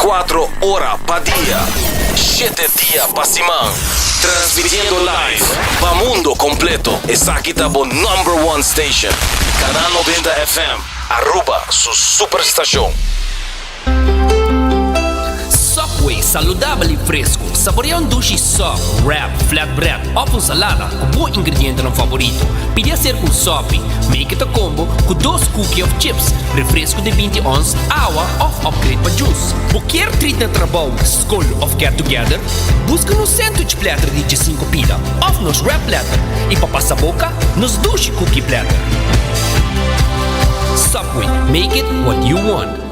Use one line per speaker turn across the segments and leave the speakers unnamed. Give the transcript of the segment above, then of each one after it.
24 ora pa dia, shete dia pa siman. Transmitiendo live pa mundo completo. Esaki ta bo number one station. Canal 90 FM, Aruba su superstacion.
Subway, saludabel y fresco. Saborea un dushi sub, wrap, flatbread of un salada cu bo ingredientenan favorito. Pidi acerca un sopi, make it a combo cu dos cookie of chips, refresco di binti ons, awa of upgrade pa juice. Bo kier treat na trabou, scol of get together? Busca nos sandwich platter di diesinco pida of nos wrap platter y pa pasa boca, nos dushi cookie platter. Subway, make it what you want.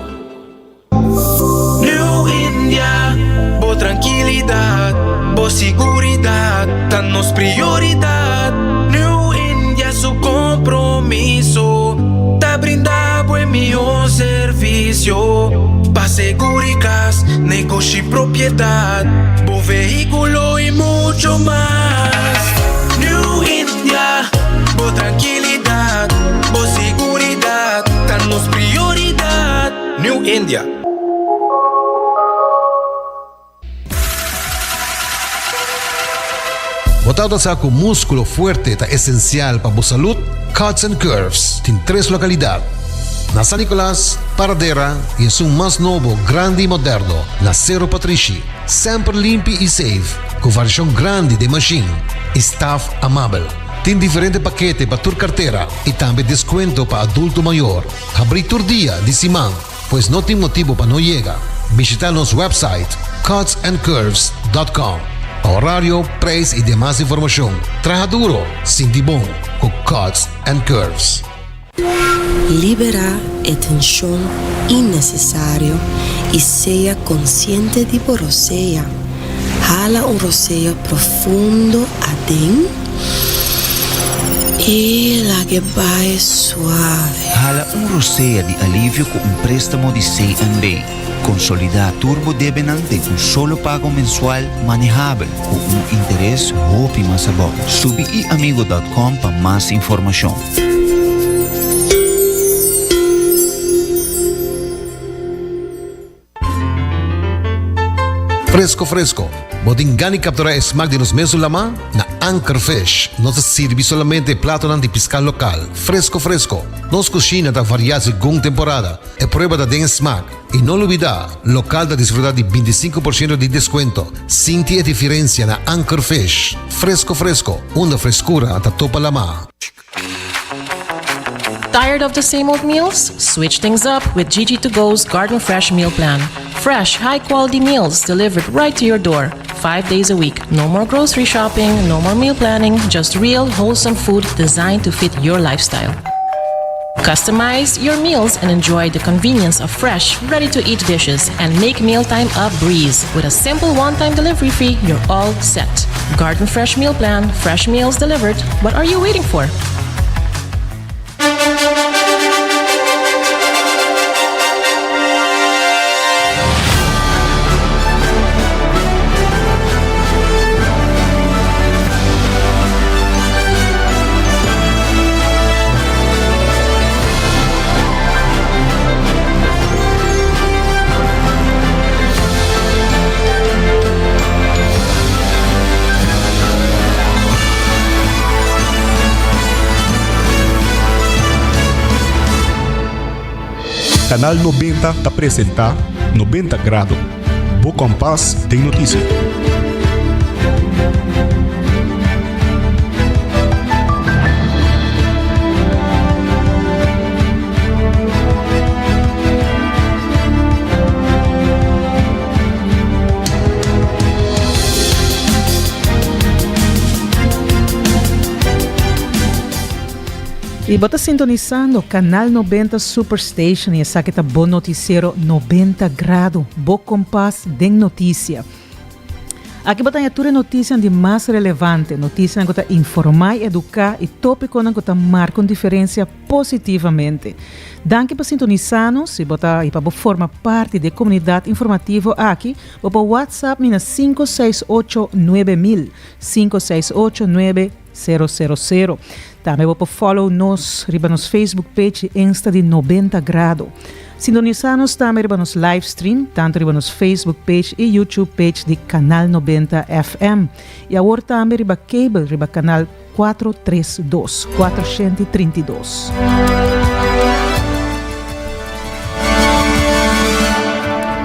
New India, bo trankilidat, bo siguridat ta nos prioridat. New India su kompromiso ta brinda bo e mihó servisio pa seguri kas, negoshi, propiedat, bo vehíkulo i mucho mas. New India, bo trankilidat, bo siguridat ta nos prioridat. New India.
Bo tabata sa ku múskulo fuerte ta esensial pa bo salud? Cuts and Curves tin tres lokalidat, na San Nicolas, Paradera i esun mas nobo, grandi i moderno, na Sero Patrishi. Semper limpi i safe, ku variashon grandi den mashin i staf amabel. Tin diferente pakete pa tur kartera i tambe deskuento pa adulto mayor. Habrí tur dia di siman, pues no tin motibu pa no yega. Bishita nos website cutsandcurves dot com pa horario, prijs i demas informashon. Traha duro, sinti bon ku Cuts and Curves.
Liberá e tenshon innesesario i sea konsiente di bo rosea. Hala un rosea profundo aden i lag'e bai suave.
Hala un rosea di alivio ku un préstamo di CNB. Konsolidá tur bo debenan den un solo pago mensual manehabel ku un interes hopi mas abou. Subi iamigo dòt com pa mas informashon.
Fresco fresco, bo tin gana di captura e smaak di nos mesun lama? Na Anchor Fish nos ta sirbi solamente e platonan di pisca local, fresco fresco. Nos cushina ta varia segun temporada, e prueba ta den e smaak. Y no lubida, local ta disfruta di bintisinco por ciento di descuento. Sinti e diferencia na Anchor Fish. Fresco fresco, unda frescura ta topa lama.
Tired of the same old meals? Switch things up with Gigi To Go's Garden Fresh Meal Plan. Fresh, high quality meals delivered right to your door, five days a week. No more grocery shopping, no more meal planning, just real, wholesome food designed to fit your lifestyle. Customize your meals and enjoy the convenience of fresh, ready to eat dishes and make mealtime a breeze. With a simple one time delivery fee, you're all set. Garden Fresh Meal Plan, fresh meals delivered. What are you waiting for?
Canal 90 ta presenta 90 Grado, bo kompas den notisia.
Y bo ta sintonisando Canal 90 Superstation y esaki ta bo noticiero 90 Grado, bo kompas den noticia. Aki bo ta haña tur e notisianan di mas relevante, notisianan ku ta informá i eduká i tópikonan ku ta marka un diferensia positivamente. Danki pa sintonisá nos. Si bo ta i pa bo forma parti di e komunidat informativo aki, bo por WhatsApp mi na 568 9000, 568 9000. Tambe bo por follow nos riba nos Facebook page i Insta di 90 Grado. Sintonisa nos tambe riba nos live stream, tanto riba nos Facebook page y YouTube page di Canal 90 FM. Y awor tambe riba cable riba canal 432, 432.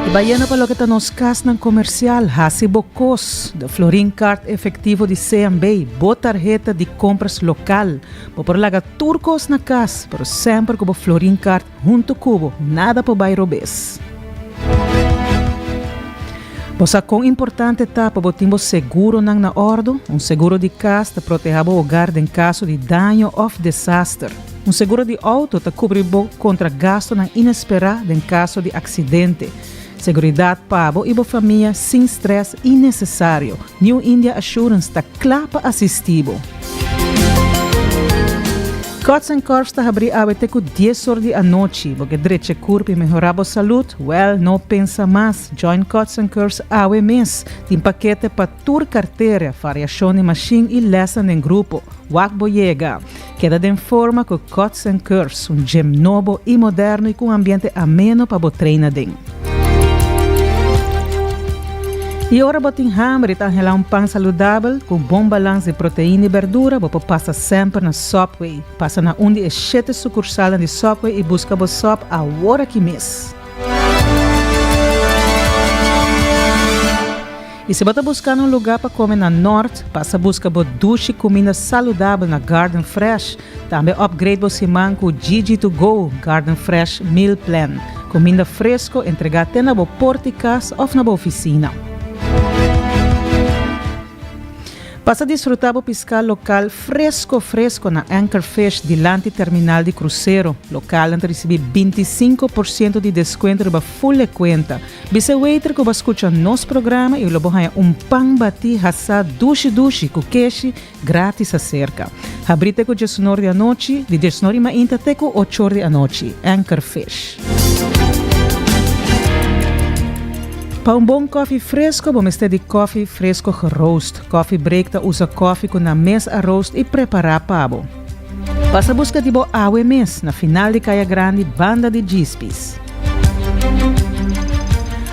Y bayendo pa loke ta nos casnan comercial, haci bo cos. De Florin Card efectivo di CMB, bo tarheta di compras local. Bo por laga tur cos na cas, pero semper cu bo Florin Card Hunto ku bo, nada por bai robes. Bo sa kon importante ta pa bo tin bo seguronan na òrdu? Un seguro di kas ta protehá bo hogar den kaso di daño òf desaster. Un seguro di outo ta kubri bo kontra gastunan inesperá den kaso di aksidente. Seguridat pa bo i bo famia sin strès innesesario. New India Assurance ta kla pa asistí bo. Cuts and Curves ta habrí awe te ku dies or di anochi. Bo ke drecha e kurp i mehorá bo salud? Wèl, no pensa mas. Join Cuts and Curves awe mes. Tin pakete pa tur kartera, variashon di mashin i lèsnan den grupo. Wak bo yega! Keda den forma ku Cuts and Curves, un gym nobo i moderno i ku un ambiente ameno pa bo traina den. I ora bo tin hamber i ta anhelá un pan saludabel ku un bon balans di proteina i berdura, bo por pasa semper na Subway. Pasa na un di e shete sukursalnan di Subway i buska bo sub awor aki mes. I si bo ta buskando un lugá pa kome na Nort, pasa buska bo dushi kuminda saludabel na Garden Fresh. Tambe upgrade bo siman ku Gigi to Go Garden Fresh Meal Plan. Kuminda fresko entregá te na bo port di kas òf na bo ofisina. Pasa disfrutá bo piská lokal fresko fresko na Anchor Fish dilanti terminal di krusero. Lokalnan ta risibí 25% di deskuento riba full e kuenta. Bisa e waiter ku bo a skucha nos programa i lo bo haña un pan batí hasá dushi dushi ku keshi grátis aserka. Habrí te ku diesunor di anochi, di diesunor i mainta te ku ochor di anochi. Anchor Fish. Pa un bon kòfi fresko bo mester di kòfi fresko geroost. Coffee Break ta usa kòfi ku nan mes a roost i prepará pa bo. Pasa buska di bo awe mes na final di Kaya Grandi banda di Djispis.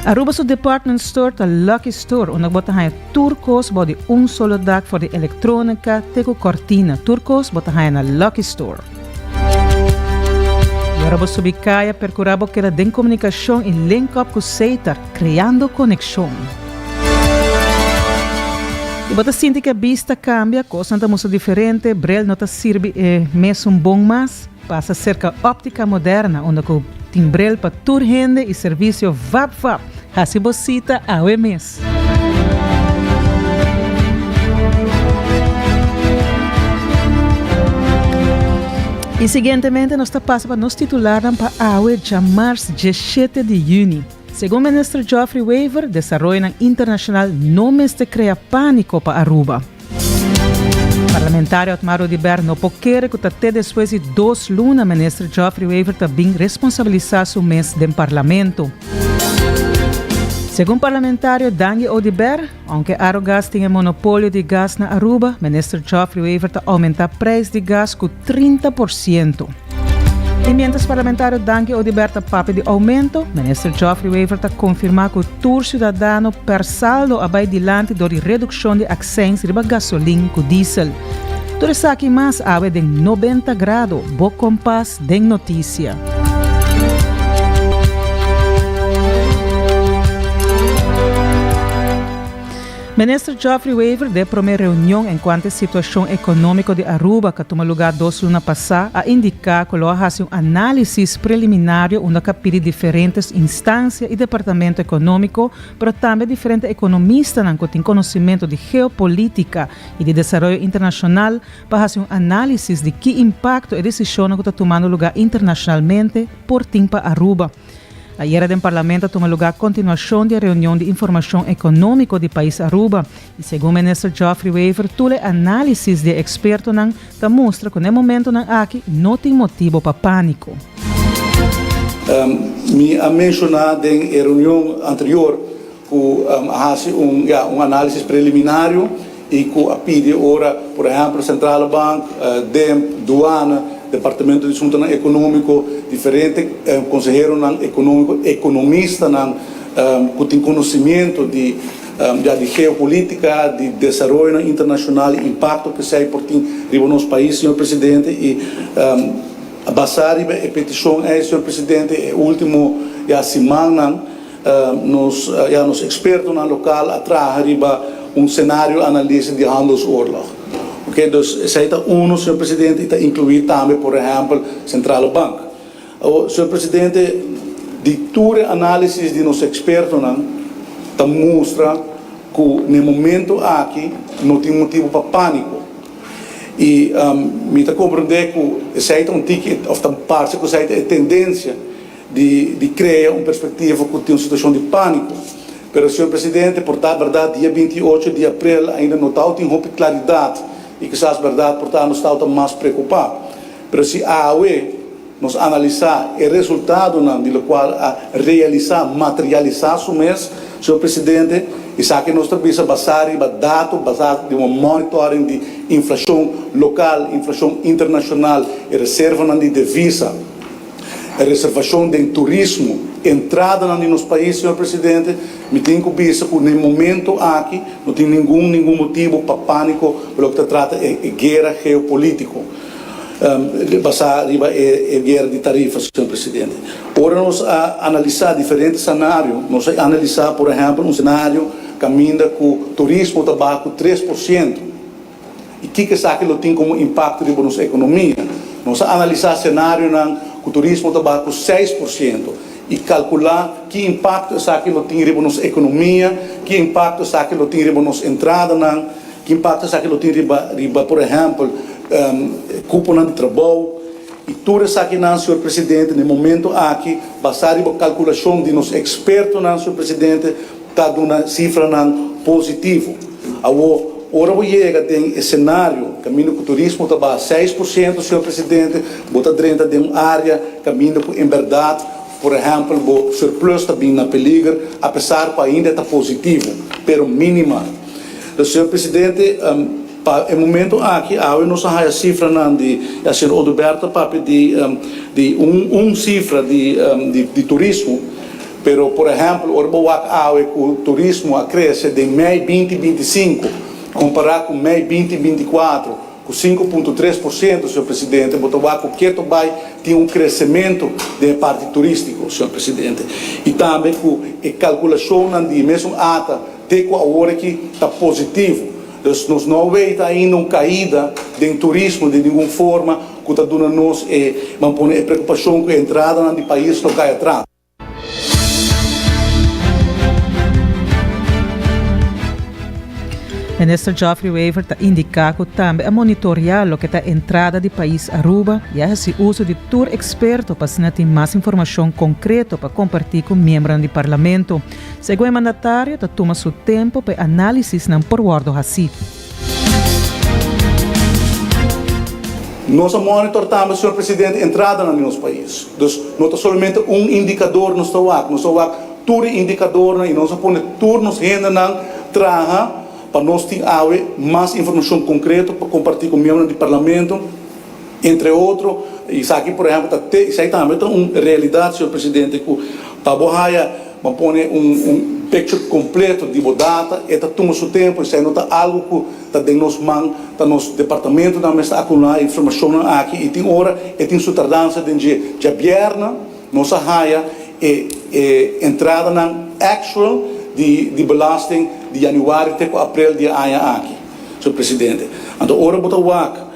Aruba su department store ta Lucky Store unda bo ta haña tur kos bou di un solo dak for di elektronika te ku kòrtina tur kos bo ta haña na Lucky Store. I ora bo subi kaya perkurá bo keda den komunikashon i link up ku Setar kreando konekshon. I bo ta sinti ku e bista kambia, kosnan ta mustra diferente, bril no ta sirbi e mesun bon mas? Pasa serka Optica Moderna unda ku tin bril pa tur hende i servisio vap vap. Hasi bo sita awe mes. I siguientemente nos ta pasa pa nos titularnan pa awe djamars 17 di yüni. Segun Minister Geoffrey Wever, desaroyonan internacional no mester crea panico pa Aruba. Parlamentario Otmar Oduber no por kere cu ta te despues di dos luna Minister Geoffrey Wever ta bin responsabilisa su mes den Parlamento. Segun Parlamentario Dangui Oduber, aunke Arugas tin e monopolio di gas na Aruba, Minister Geoffrey Wever ta aumenta prijs di gas cu 30%. Y mientras Parlamentario Dangui Oduber ta papia di aumento, Minister Geoffrey Wever ta confirma cu tur ciudadano per saldo a bay dilanti door di reduccion di accijns riba gasolin cu diesel. Tur esaki y mas awe den 90 Grado, bo kompas den noticia. Minister Geoffrey Wever den prome reunion encuanto e situacion economico di Aruba cu a tuma lugar dos luna pasa a indica cu lo a haci un analisis preliminario unda cu a pidi diferentes instancia y departamento economico pero tambe diferente economistanan cu tin conocimento di geopolitica y di desaroyo internacional pa haci un analisis di ki impacto e decisionnan cu ta tumando lugar internacionalmente por tin pa Aruba. Ayera den Parlamento a tuma lugar continuacion di e reunion di informacion economico di pais Aruba y segun Minister Geoffrey Wever tur e analisis di e expertonan ta mustra cu na e momentonan aki no tin motibo pa panico.
Mi a menciona den e reunion anterior cu a haci un, ya, un analisis preliminario y cu a pidi ora, por ehempel, Centrale Bank, DEMP, Douane. Departamento di Asuntonan Ekonómiko, diferente konseheronan ekonómiko, ekonomistanan ku tin konosimiento di ya di geopolítika, di desaroyonan internashonal i impakto ku esei por tin riba nos pais, señor presidente, i basá riba e petishon ei, señor presidente, e último ya simannan nos ya nos ekspertonan lokal a traha riba un senario analisi di handelsoorlog. Oke, dus esei ta uno, señor presidente, i ta inkluí tambe, por ehèmpel, Centrale Bank. Awor, señor presidente, di tur e análisis di nos ekspertonan ta mustra ku na e momento aki no tin motibu pa pániko. I mi ta komprendé ku esei ta un tiki òf ta parse ku esei ta e tendensia di di krea un perspektiva ku tin un situashon di pániko. Pero, señor presidente, por ta bèrdat dia 28 di aprel ainda no tabatin hopi klaridat i kisas bèrdat por ta nos tabata mas preokupá. Pero si awe nos analisá e resultadonan di lokual a realisá, materialisá su mes, señor presidente, esaki nos ta bisa basá riba dato, basá riba un monitoring di inflashon lokal, inflashon internashonal, e reservanan di devisa, e reservashon den turismo, entradanan di nos pais, señor presidente, mi tin ku bisa ku na e momento aki no tin ningun ningun motibu pa pániko pa loke ta trata e guera geopolítiko. Basá riba e guera di tarifa, señor presidente. Ora nos a analisá diferente sanario, nos a analisá, por ehèmpel, un senario kaminda ku turismo ta baha ku 3%. I kiko esaki lo tin komo impakto riba nos ekonomia? Nos a analisá senarionan ku turismo ta baha ku 6% i kalkulá ki impakto esaki lo tin riba nos ekonomia, ki impakto esaki lo tin riba nos entradanan. Ki impakto esaki lo tin riba riba por ehèmpel kuponan di trabou i tur esakinan señor presidente na e momento aki basá riba kalkulashon di nos ekspertonan señor presidente ta duna sifranan positivo. Awor ora bo yega den e senario kaminda ku turismo ta baha 6% señor presidente bo ta drenta den un área kaminda ku en bèrdat por ehèmpel bo surplus ta bin na peliger apesar ku ainda e ta positivo pero minimal. Dus, señor presidente, pa e momento aki awe nos a haya cifranan di, ya señor Oduber ta papia di di un un cifra di di turismo, pero por ehempel ora bo wak awe cu turismo a crece den mei 2025 compara cu mei 2024 cu 5.3%, señor presidente, bo ta wak cu keto bay tin un crecemento den e parti turistico, señor presidente. Y tambe cu e calculacionnan di e mesun ata Te ku awor aki ta positivo. Dus nos no a weita ainda un kaida den turismo di ningun forma ku ta duna nos e, ban pone, e preokupashon ku e entradanan di pais lo kai atras.
Minister Geoffrey Wever ta indiká ku tambe a monitoreá loke ta entrada di pais Aruba i a hasi uso di tur eksperto pa asina tin mas informashon konkreto pa kompartí ku miembronan di Parlamento. Segun e mandatario ta tuma su tempo pa e análisisnan por wòrdu hasí.
Nos a monitor tambe, señor presidente, entradanan di nos pais. Dus no ta solamente un indicador nos ta wak, nos ta wak tur e indicadornan y nos a pone tur nos hendenan traha pa nos tin awe mas informacion concreto pa comparti cu miembronan di Parlamento. Entre otro, esaki por ehempel ta te, esaki tambe ta un realidad, señor presidente, cu pa bo haya, bo pone un un picture completo di bo data, e ta tuma su tempo, esaki no ta algo cu ta den nos man, ta nos departamentonan mester acumula e informacionnan aki y tin ora e tin su tardansa den dje. Djabièrnè nos a haya e e entradanan actual di di belasting di januari te cu april di e aña aki, señor presidente. Anto ora bo ta wak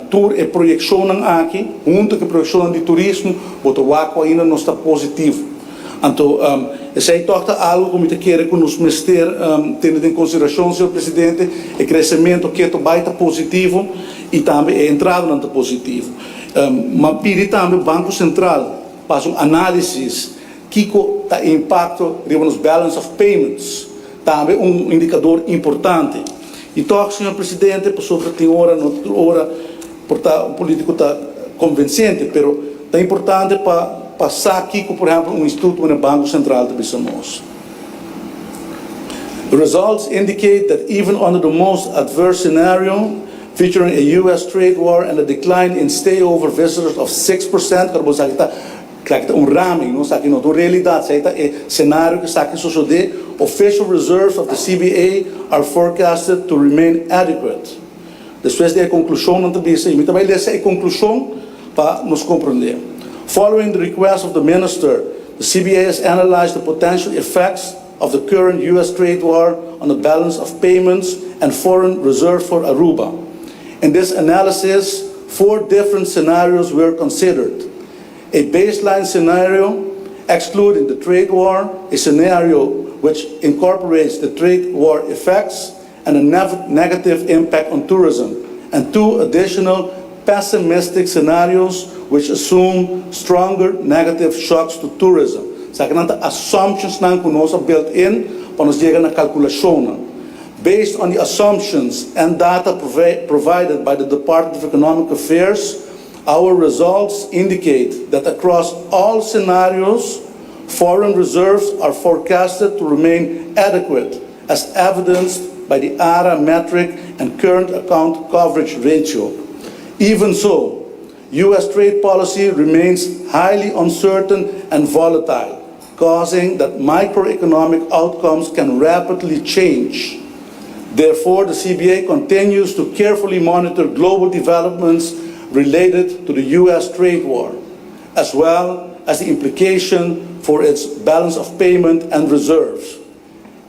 Tur e proyekshonnan aki, huntu ku e proyekshonnan di turismo, bo ta wak ku ainda nos ta positivo. Anto, esei tòg ta algu ku mi ta kere ku nos mester tene den konsiderashon, señor presidente, e kresementu ketu bai ta positivo i tambe e entradanan ta positivo. M'a pidi tambe Banko Sentral pa hasi un análisis kiko ta e impakto riba nos balance of payments. Tambe un indikador importante. I tòg, señor presidente, pasobra tin ora, no tur ora por ta un polítiko ta konvensente, pero ta importante pa pa sa kiko, por ehèmpel, un instituto manera Banko Sentral ta bisa nos. The results indicate that even under the most adverse scenario, featuring a US trade war and a decline in stayover visitors of 6%, pero bo sa ki ta, esaki ta un raming, no? Esaki no ta un realidat, esaki ta e senario ku esaki sosodé, official reserves of the CBA are forecasted to remain adequate. Despues di e konklushon nan ta bisa, i mi ta bai lesa e konklushon pa nos komprondé. Following the request of the Minister, the CBA has analyzed the potential effects of the current US trade war on the balance of payments and foreign reserves for Aruba. In this analysis, four different scenarios were considered. A baseline scenario excluding the trade war, a scenario which incorporates the trade war effects and a negative impact on tourism, and two additional pessimistic scenarios which assume stronger negative shocks to tourism. Esakinan ta assumptionsnan ku nos a build in pa nos yega na kalkulashonnan. Based on the assumptions and data provided by the Department of Economic Affairs, our results indicate that across all scenarios, foreign reserves are forecasted to remain adequate, as evidenced by the ARA metric and current account coverage ratio. Even so, US trade policy remains highly uncertain and volatile, causing that microeconomic outcomes can rapidly change. Therefore, the CBA continues to carefully monitor global developments related to the US trade war, as well as the implication for its balance of payment and reserves.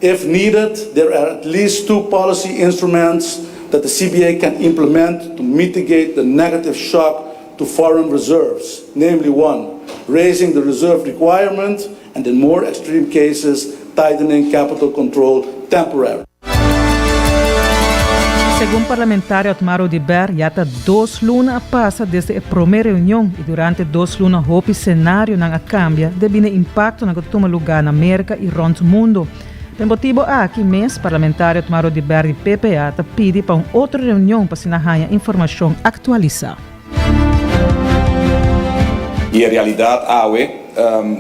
If needed, there are at least two policy instruments that the CBA can implement to mitigate the negative shock to foreign reserves, namely one, raising the reserve requirement, and in more extreme cases, tightening capital control temporarily.
Segun parlamentario Otmar Oduber ya ta dos luna a pasa desde e prome reunion y durante dos luna hopi scenarionan a cambia debi na impactonan cu ta tuma luga na Merca y rond mundo. Den motibo aki mes parlamentario Otmar Oduber di PPA ta pidi pa un otro reunion pa asina haña informacion actualisa.
Y e realidad awe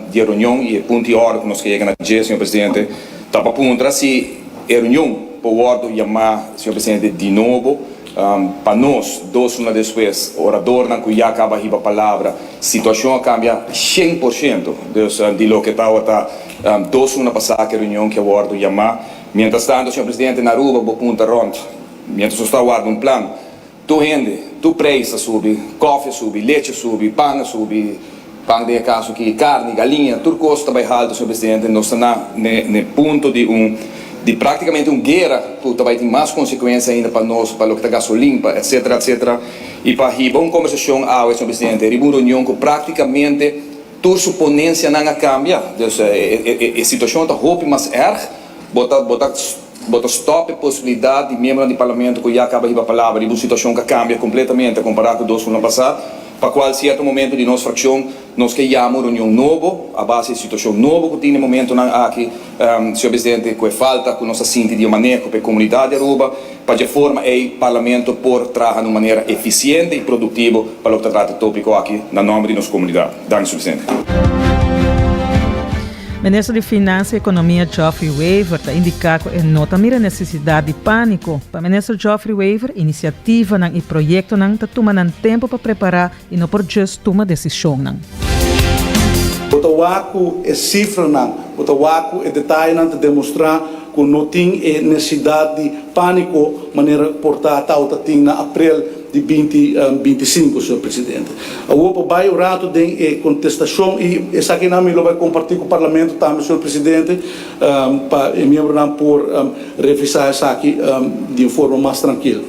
di e reunion y e punto y orde cu nos ke yega na dje, señor Presidente, ta pa puntra si e reunion por wordo yama, señor Presidente, di nobo pa nos dos luna despues, oradornan cu ya caba hiba palabra, situacion a cambia 100%, dus di loke tawata dos luna pasa cu e reunion ke a wordo yama. Mientras tanto, señor Presidente, na Aruba bo punta rond, mientras nos ta warda un plan, Tur hende, tur preis a subi, koffie a subi, leche a subi, pan a subi, pan den e kaso aki, karni, galiña, tur kos ta bai haltu, señor presidente. Nos ta na n'e punto di un, di praktikamente un guera ku ta bai tin mas konsekuensia ainda pa nos, pa loke ta gasolin, pa etsetera, etsetera. I pa hiba un kombersashon awe, señor presidente, riba un reunion ku praktikamente tur su ponensianan a kambia. Dus e situashon ta hopi mas erg. Bo ta, bo ta. Bo ta stòp e posibilidat di miembronan di Parlamento ku ya kaba hiba palabra riba un situashon ku a kambia kompletamente kompará ku dos luna pasá, pa kual sierto momento di nos frakshon nos ke yama un reunion nobo a base di situashon nobo ku tin na e momentonan aki, señor Presidente, ku e falta ku nos a sinti di e maneho pa e komunidat di Aruba, pa dje forma ei Parlamento por traha na un manera efisiente i produktivo pa loke ta trata e topiko aki na nòmber di nos komunidat. Danki, señor Presidente.
Minister di Finansa y Economia Geoffrey Wever ta indica cu e no ta mira necesidad di panico. Pa Minister Geoffrey Wever, iniciativanan y proyectonan ta tuma nan tempo pa prepara y no por just tuma decisionnan.
Bo ta wak cu e cifranan, bo ta wak cu e detayenan ta demostra cu no tin e necesidad di panico manera por ta tawata tin na april di binti 25, señor presidente. Awor pa bai un rato den e contestacion y esakinan mi lo bai comparti cu Parlamento tambe, señor presidente, pa e miembronan por revisa esaki di un forma mas trankil.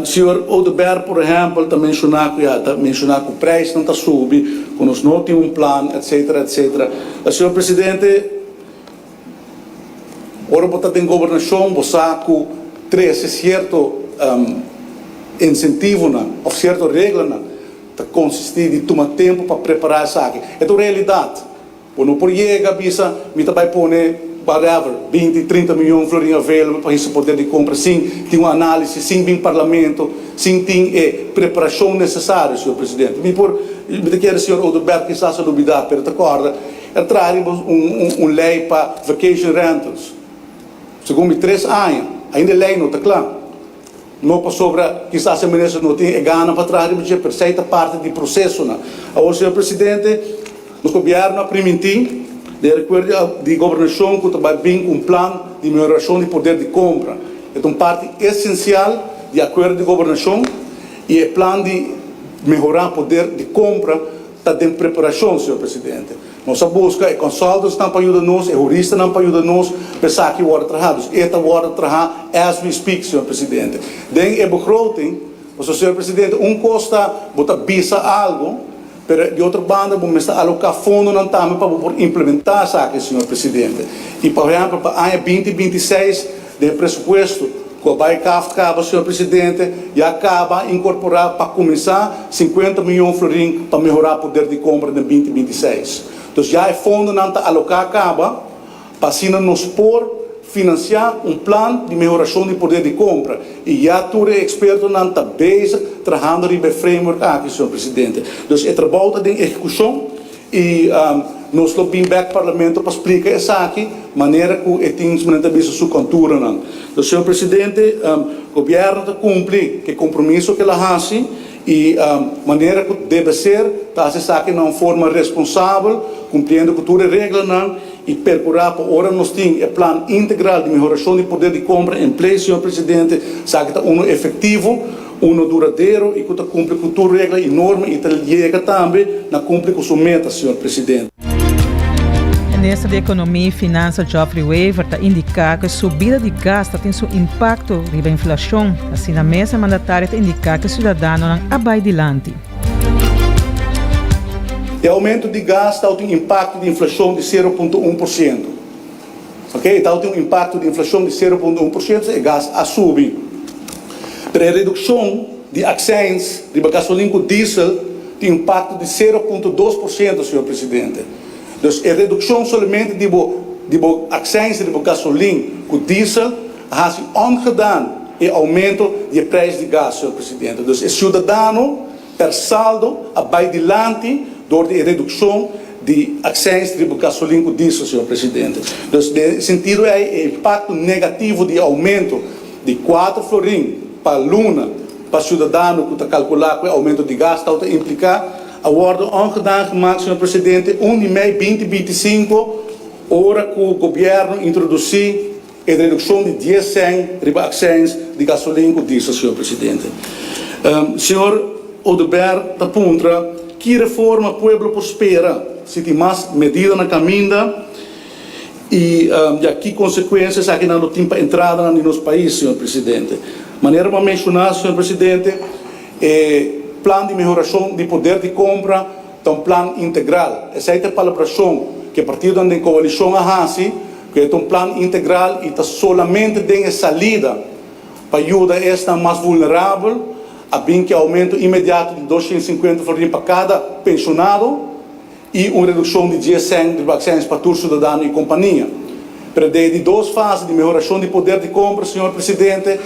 Señor Oduber, por ehempel, ta menciona cu ya ta menciona cu prijsnan ta subi, cu nos no tin un plan, etcetera, etcetera. Señor presidente, Ora bo ta den gobernashon bo sa ku trese sierto insentivonan òf sierto reglanan ta konsistí di tuma tempu pa prepará esaki. E ta un realidat. Bo no por yega bisa mi ta bai pone whatever 20, 30 miyon florin available pa hisa poder di kompra sin tin un análisis, sin bin parlamento, sin tin e preparashon nesesario, señor presidente. Mi por, mi ta kere señor Oduber kisas a lubidá, pero ta kòrda. E traha riba un lei pa vacation rentals. Segun mi tres aña, ainda e lei no ta kla. No pasobra kisas e minister no tin e gana pa traha riba dje, pero esei ta parti di prosesonan. Awor, señor presidente, nos gobierno a primintí den e rekuerdo di gobernashon ku ta bai bin ku un plan di mehorashon di poder di kompra. E ta un parti esensial di e akuerdo di gobernashon i e plan di mehorá poder di kompra ta den preparashon, señor presidente. Nos a buska e consultantsnan pa yuda nos, e huristanan pa yuda nos pa esaki wòrdu trahá. Dus e ta wòrdu trahá as we speak, señor presidente. Den e begroting, pasobra señor presidente, un kos ta bo ta bisa algu, pero di otro banda bo mester aloká fondonan tambe pa bo por implementá esaki, señor presidente. I por ehèmpel pa aña binti 26 den e presupuesto ku a bai kaft kaba, señor presidente, ya kaba a inkorporá pa kuminsá sinkuenta mion florin pa mehorá poder di kompra den binti 26. Dus ya e fondonan ta aloká kaba pa asina nos por finansiá un plan di mehorashon di poder di kompra i ya tur e ekspertonan ta bezig trahando riba e framework aki, señor presidente. Dus e trabou ta den ehekushon. I nos lo bin bek Parlamento pa splika esaki manera ku e tin manera ta bisa su konturanan. Dus señor Presidente, Gobierno ta kumpli ku e kompromiso ku el a hasi i manera ku debe ser ta hasi esaki na un forma responsabel, kumpliendo ku tur e reglanan i perkurá pa ora nos tin e plan integral di mehorashon di poder di kompra en place, señor Presidente, esaki ta uno efektivo. Uno duradero y cu ta cumpli cu tur regla y norma y ta yega tambe na cumpli cu su meta, señor Presidente.
Minister di Economia y Finansa Geoffrey Wever ta indica cu e subida di gas ta tin su impacto riba inflacion. Asina mes e mandatario ta indica cu e ciudadanonan a bay dilanti.
E aumento di gas ta tin impacto di inflacion di 0.1%. Ok, e tabatin un impakto di inflashon di 0.1%, e gas a subi. Pero e redukshon di akseins riba gasolin ku diesel tin un impakto di 0.2%, señor presidente. Dus e redukshon solamente di bo di bo akseins riba gasolin ku diesel a hasi ongedaan e oumento di e prijs di gas, señor presidente. Dus e siudadano Per saldo a bai dilanti dor di e redukshon di akseins riba gasolin ku diesel, señor presidente. Dus den e sentido ei e impakto negativo di e oumento di kuater florin pa luna pa siudadano ku ta kalkulá ku e oumento di gas tau ta impliká a wòrdu ongedaan gemaakt, señor presidente, un di mei binti 25 ora ku gobièrnu introdusí E redukshon di dies sèn riba akseins di gasolin ku diesel, señor presidente. Señor Oduber ta puntra ki reforma pueblo por spera si tin mas medida na kaminda i ya ki konsekuensia esakinan lo tin pa entradanan di nos pais, señor presidente. Manera bo a menshoná, señor presidente, e plan di mehorashon di poder di kompra ta un plan integral. Esei ta e palabrashon ku e partidonan den koalishon a hasi. Ku e ta un plan integral i ta solamente den e salida pa yuda esnan mas vulnerabel, a bin ku e oumento inmediato di 250 florin pa kada penshonado i un redukshon di dies sènt riba aksèns pa tur siudadano i kompania. Pero den e di dos fase di mehorashon di poder di kompra, señor presidente,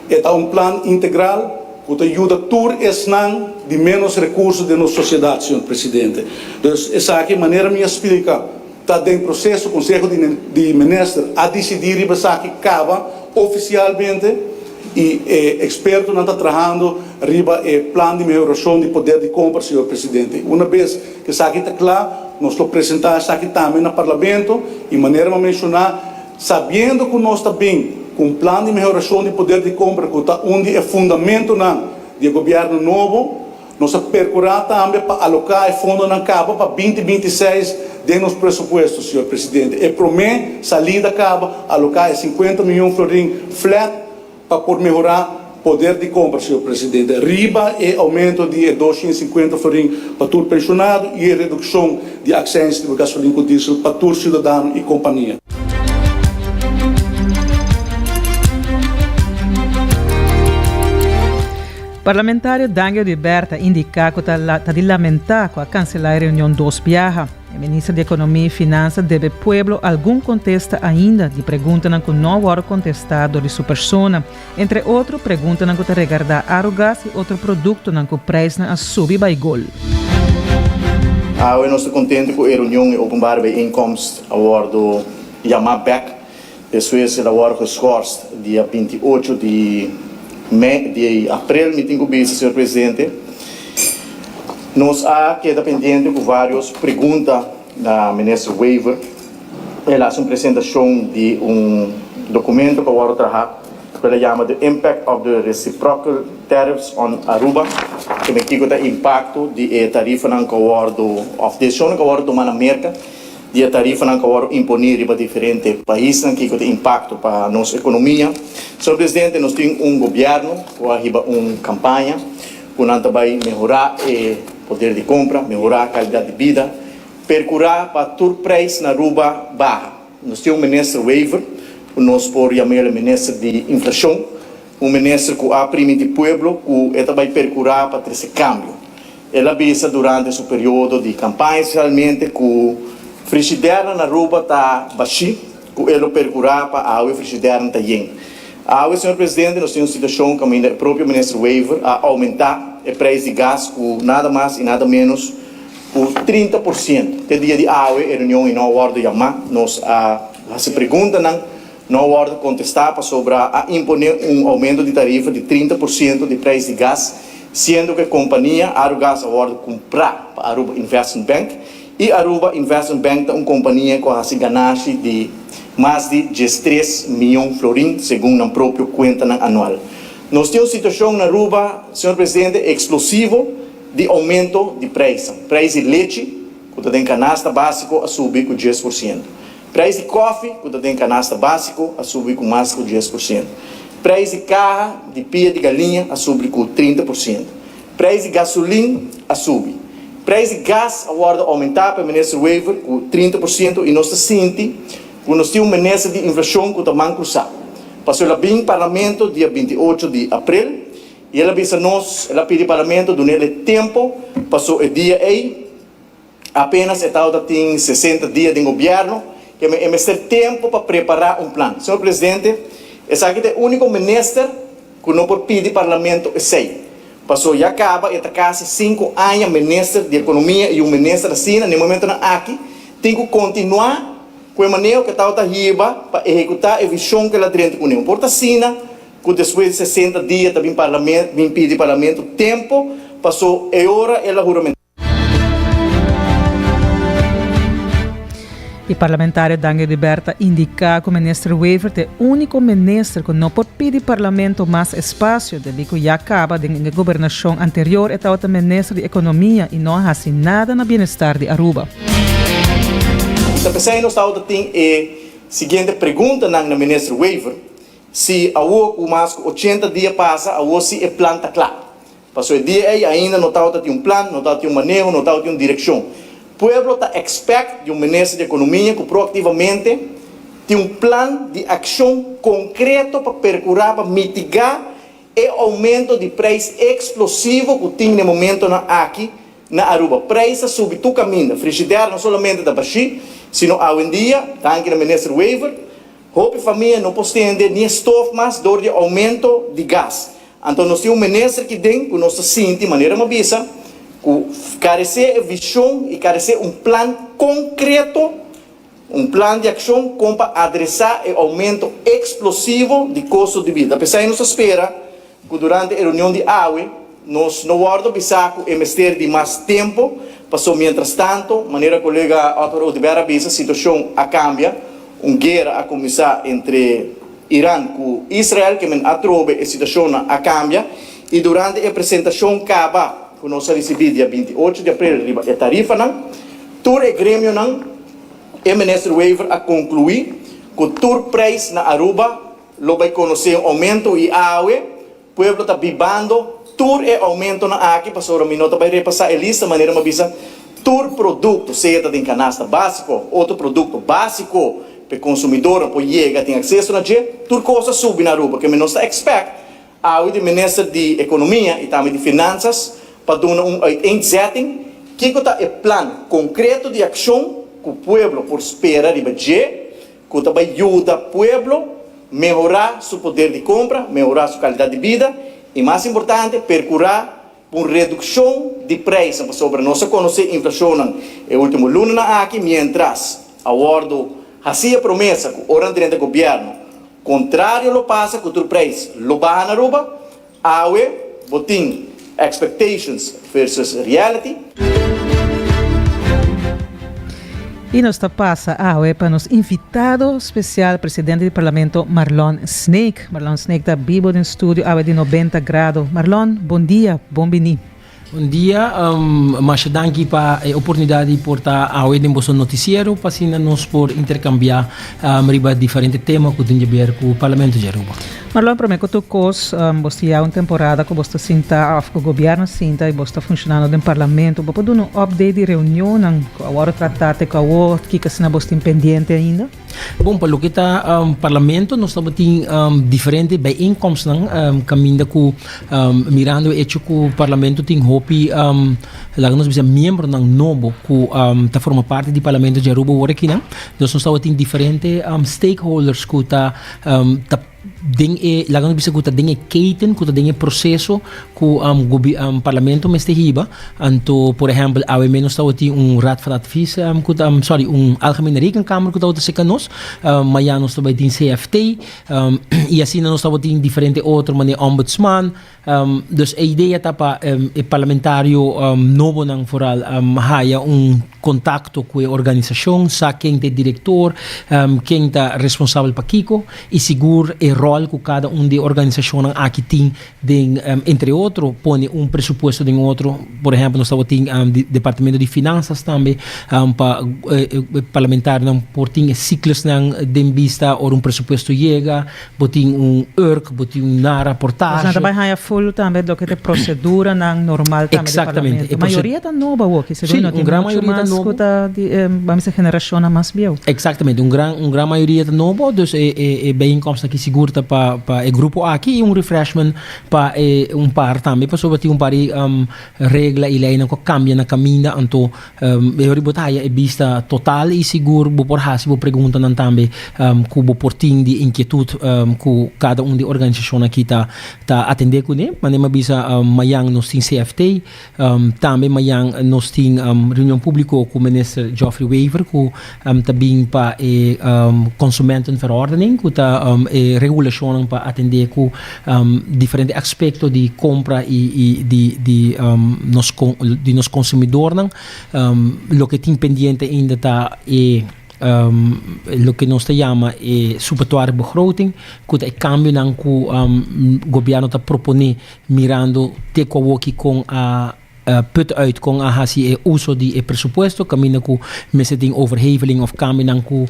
e ta un plan integral ku ta yuda tur esnan di ménos rekurso den nos sosiedat, señor presidente. Dus esaki, manera mi a splika, Ta den proseso, Conseho di Minister a dicidi riba esaki caba oficialmente y e expertonan ta trahando riba e plan di mehoracion di poder di compra, señor Presidente. Una bes cu esaki ta cla, nos lo presenta esaki tambe na Parlamento y manera mi a menciona, sabiendo cu nos ta bin cu un plan di mehoracion di poder di compra cu ta un di e fundamentonan di e gobierno nobo, Nos a percura tambe pa aloca e fondonan caba pa binti 26 den nos presupuesto, señor Presidente. E prome salida caba aloca e 50 miyon florin flat pa por mehora poder di compra, señor Presidente, riba e aumento di e 250 florin pa tur pensionado y e reduccion di accijns riba gasolin cu diesel pa tur ciudadano y compania.
Parlamentario Dangel Gilbert a indiká ku ta ta di lamentá ku a kanselá e reunion dos biaha. E minister di Ekonomia i Finansa debe pueblo algun kontesta ainda di preguntanan ku no a wòrdu kontestá dor di su persona, entre otro preguntanan ku ta regardá arugas i otro produktonan ku preisnan a subi bai gol.
Awe nos ta kontento ku e reunion e openbare bijeenkomst a wòrdu yamá bèk. Despues el a wòrdu geschorst dia 28 di. mei di april mi tin ku bisa señor presidente nos a keda pendiente ku varios pregunta na minister Wever. El a hasi un presentashon di un dokumento ku a wòrdu traha ku el a yama The Impact of the Reciprocal Tariffs on Aruba, ku men kiko ta impakto di e tarifanan ku a wòrdu òf desishonnan ku a wòrdu tuma na Merka di e tarifanan ku a wòrdu imponí riba diferente paisnan, kiko ta impakto pa nos ekonomia. Señor Presidente, nos tin un gobièrnu ku a hiba un kampaña ku nan ta bai mehorá e poder di kompra, mehorá kalidat di bida, perkurá pa tur preis na Aruba baha. Nos tin un minister Wever, ku nos por yam'el e minister di inflashon, un minister ku a primintí pueblo ku e ta bai perkurá pa trese kambio. El a bisa durante su periodo di campaña especialmente cu frigidernan na Aruba ta bashi, cu e lo percura pa awe frigidernan ta yen. Awe, señor Presidente, nos tin un situacion caminda e propio Minister Wever a aumenta e prijs di gas cu nada mas y nada menos cu 30%. Te dia di awe e reunion y no a wordo yama. Nos a haci preguntanan, no a wordo contesta pasobra a impone un aumento di tarifa di 30% di prijs di gas. Siendo ku e kompania Arugas a wòrdu kumprá pa Aruba Investment Bank i Aruba Investment Bank ta un kompania ku a hasi ganashi di mas di 13 mion florin segun nan propio kuentanan anual. Nos tin un situashon na Aruba, señor Presidente, eksplosivo di oumento di preisnan. Preis di lechi ku ta den kanasta básiko a subi ku 10%. Prijs di koffie ku ta den kanasta básiko a subi ku mas ku 10%. Prijs di kaha di pia di galiña a subi ku 30%. Prijs di gasolin a subi. Prijs di gas a wòrdu oumentá pa e minister Wever ku 30% i nos ta sinti ku nos tin un minister di inflashon ku ta man krusá. Pasobra el a bin parlamento dia 28 di aprel i el a bisa nos, el a pidi parlamento dun'el e tempu paso e dia ei, Apenas e tawata tin 60 dia den gobierno, keme e mester tempo pa prepara un plan. Señor Presidente, esaki ta e unico minister cu no por pidi Parlamento esey. Paso ya caba e ta casi cinco aña minister di Economia y un minister asina na e momentonan aki tin cu continua cu e maneho cu e tawata hiba pa ehecuta e vision cu el a drenta cune. Un por ta asina cu despues di 60 dia ta bin bin pidi Parlamento tempo paso e ora el a huramenta.
E parlamentario Dangui Hubert a indica cu Minister Wever ta e unico minister cu no por pidi Parlamento mas espacio debi cu ya caba den e gobernacion anterior e tabata Minister di Economia y no a haci nada na bienestar di Aruba.
Y ta pesey nos tabata tin e siguiente preguntanan na Minister Wever, si awo cu mas cu 80 dia pasa awo si e plan ta cla. Paso e dia ei ainda no tabata tin un plan, no tabata tin un maneho, no tabata tin un direkshon. Pueblo ta expect di un minister di ekonomia ku proaktivamente tin un plan di akshon konkreto pa perkurá pa mitigá e oumento di preis eksplosivo ku tin na e momentonan aki na Aruba. Preis a subi tur kaminda. Frigidaire no solamente ta bashí, sino awendia, danki na minister Wever, hopi famia no por stende ni e stof mas dor di oumento di gas. Anto nos tin un minister ki den ku nos ta sinti, manera mi a bisa, ku karesé e vishon i karesé un plan konkreto, un plan di akshon kon pa adresá e oumento eksplosivo di kosto di bida. P'esei nos ta spera ku durante e reunion di awe nos no wòrdu bisá ku e mester di mas tempu, pasobra mientrastanto, manera kolega Otmar Oduber a bisa, situashon a kambia, un guera a kuminsá entre. Iran ku Israel ke men atrobe e situashonnan a kambia i durante e presentashon kaba ku nos a risibí dia 28 di aprel riba e tarifanan, tur e gremionan, e Minister Wever a konkluí ku tur preis na Aruba lo bai konosé un oumento i awe Pueblo ta bibando tur e oumentonan aki pasobra mi no ta bai repasá e lista manera mi a bisa tur produkto sea ta den kanasta básiko òf otro produkto básiko pa e konsumidornan por yega tin akseso na dje tur kos a subi na Aruba ke mi nos ta expect awe di minister di ekonomia i tambe di finansas pa duna un uiteenzetting kiko ta e plan konkreto di akshon ku pueblo por spera riba dje ku ta bai yuda pueblo mehorá su poder di kompra, mehorá su kalidat di bida i mas importante perkurá pa un redukshon di preisnan pasobra nos a konosé inflashonnan e último lunanan aki miéntras a wòrdu hasí e promesa ku ora nan drenta gobièrnu kontrario lo pasa ku tur preis lo baha na Aruba. Awe bo tin expectations versus reality.
Y nos ta pasa awe pa nos invitado special, presidente di Parlamento Marlon Sneek. Marlon Sneek ta bibo den studio awe di 90 Grado. Marlon, bon dia, bon bini.
Bon dia, masha danki pa e oportunidad di por ta awe den boso noticiero pa asina nos por intercambia riba diferente tema cu tin jaber cu Parlamento di Aruba.
Marlon, prome cu tur cos, bo sta ya un temporada cu bo sta sinta of cu gobierno sinta y bo sta funcionando den Parlamento. Bo por duna un update di reunionnan cu a worde trata te cu awor, kico asina bo tin pendiente ainda?
Bon, pa loke ta Parlamento nos tabatin diferente bijeenkomstnan kaminda ku mirando e hecho ku Parlamento tin hopi laga nos bisa miembronan nobo ku ta forma parti di Parlamento di Aruba awor akinan. Dus nos tabatin diferente stakeholders ku ta ta. Den e, laga nos bisa ku ta den e keten, ku ta den e proseso ku parlamento mester hiba. Anto, por ehèmpel, awe mes nos tabatin un Raad van Advies ku ta, sorry, un Algemene Rekenkamer ku tabata serka nos. Mañan nos ta bai tin CFT i asina nos tabatin diferente otro manera Ombudsman. Dus e idea ta pa e parlamentario nobonan vooral haya un contacto cu e organisacion, sa ken ta e director, ken ta responsabel pa kico y sigur e rol cu cada un di e organisacionnan aki tin den entre otro pone un presupuesto den otro. Por ehempel nos tabatin departamento di finanzas tambe pa e parlamentarionan por tin e ciclusnan den bista ora un presupuesto yega. Bo tin un urk, bo tin un na raportahe.
Nos nan ta bai haña full tambe loke ta e proceduranan normal tambe di parlamento. Mayoria ta nobo awoki, segun no tin mucho mas cu ta di e, bam bisa generacionnan mas bieu.
Exactamente, un gran un gran mayoria ta nobo, dus e e e bijeenkomst aki sigur ta pa pa e grupo aki y un refreshment pa e un par tambe, pasobra tin un par di regla y leynan cu a cambia na caminda, anto E ora bo ta haya e bista total i sigur bo por hasi bo preguntanan tambe ku bo por tin di inkietud ku kada un di organisashon aki ta ta atendé kuné. Manera mi a bisa mayan nos tin CFT, tambe mayan nos tin reunion públiko ku Minister Geoffrey Wever ku ta bin pa e Consumentenverordening ku ta e regulashonnan pa atendé ku diferente aspekto di kompra i di di nos di nos konsumidornan. Loke tin pendiente ainda ta e loke nos ta yama e suppletoire begroting ku ta e kambionan ku gobièrnu ta proponé mirando te ku awoki kon a put uit kon a hasi e uso di e presupuesto kaminda ku mester tin overheveling of kambionan ku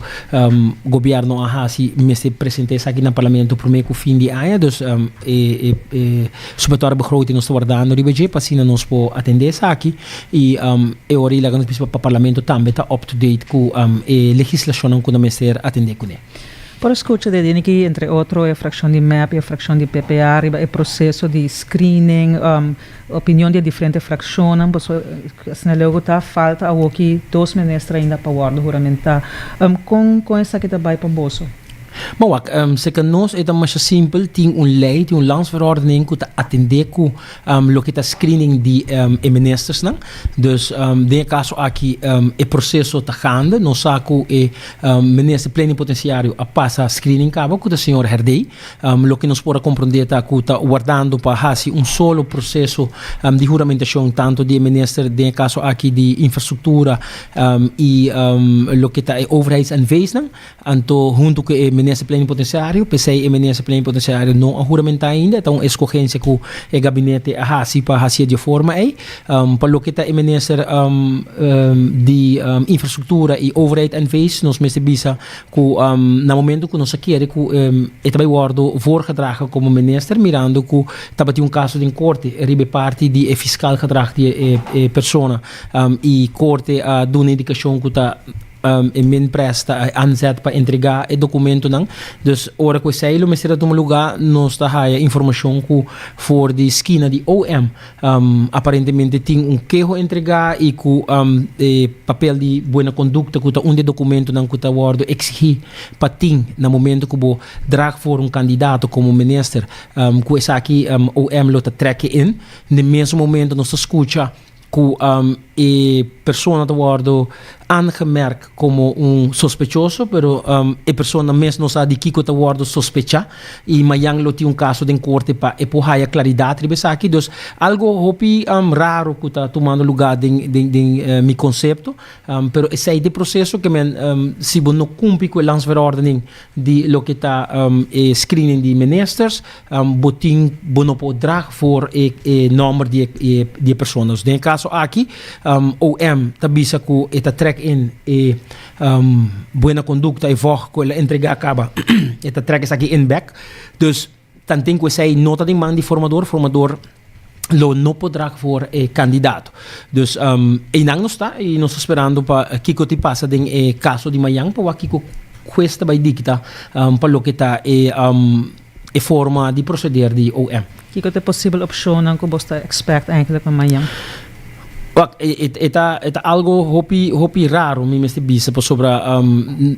gobierno a hasi mester presenta esaki na parlamento prome ku fin di aña. Dus e e suppletoire begroting nos ta wardando riba dje pa asina nos por atende esaki i e ora ei laga nos bisa pa parlamento tambe ta up to date ku e legislashonnan ku nan mester atende kuné.
Por skucha di Diniki, entre otro e frakshon di mep i e frakshon di PPA riba e proseso di screening, Opinion di e diferente fraccionnan, pasobra asina leu cu ta, falta awoki dos minister ainda pa wordo huramenta. Con con esaki ta bay pa boso?
Bon wak, seca nos e ta masha simpel, tin un ley, tin un landsverordening cu ta atende cu loke ta screening di e ministersnan. Dus den e caso aki e proceso ta gaande. Nos sa cu e minister plenipotenciario a pasa screening caba cu ta señor Herdey. Loke nos por a komprondé ta ku ta wardando pa hasi un solo proseso di huramentashon tantu di e minister, den e kaso aki di infrastruktura i loke ta e overheids-NV's-nan, anto huntu ku e minister plenipotensiario. P'esei e minister plenipotensiario no a huramentá ainda, e ta un eskogensia ku e gabinete a hasi pa hasié di e forma ei. Pa loke ta e minister di infrastruktura i overheid-NV's nos mester bisa Ku na momento ku nos a kere ku e ta bai wòrdu voorgedragen komo minister mirando ku tabatin un kaso den korte riba e parti di e fiskal gedrag di e persona i korte a duna indikashon ku ta e minpres ta aanzet pa entregá e dokumentonan. Dus ora ku esei lo mester a tuma lugá nos ta haya informashon ku for di skina di OM Aparentemente tin un keho entregá i ku e papel di buena kondukta ku ta un di e dokumentonan ku ta wòrdu eksigí pa tin na momento ku bo draag voor un kandidato komo minister ku esaki OM lo ta trèk e in. Den mesun momento nos ta skucha ku e persona ta wòrdu. aangemerkt como un sospechoso, pero e persona mes no sa di kico ta wordo sospecha y mayan lo tin un caso den corte pa e por haya claridad riba esaki. Dus algo hopi raro cu ta tumando lugar den den den mi concepto, pero esey ta e proceso ke men si bo no cumpli cu e landsverordening di loke ta e screening di ministers, bo tin bo no por draag voor e e nomber di e di e persona. Dus den e caso aki OM ta bisa cu e ta trek in e buena conducta e vog cu el a entrega caba e ta trek esaki in bek. Dus tanten cu esey no ta den man di formador, formador lo no por draag voor e candidato. Dus eynan nos ta y nos ta sperando pa kico tin pasa den e caso di mayan pa wak kico hues ta bay dicta pa loke ta e e forma di proceder di OM.
Kico ta e posibel opcionnan cu bos ta expect eigenlijk pa mayan?
Wak, e ta e ta algo hopi hopi raro mi mester bisa pasobra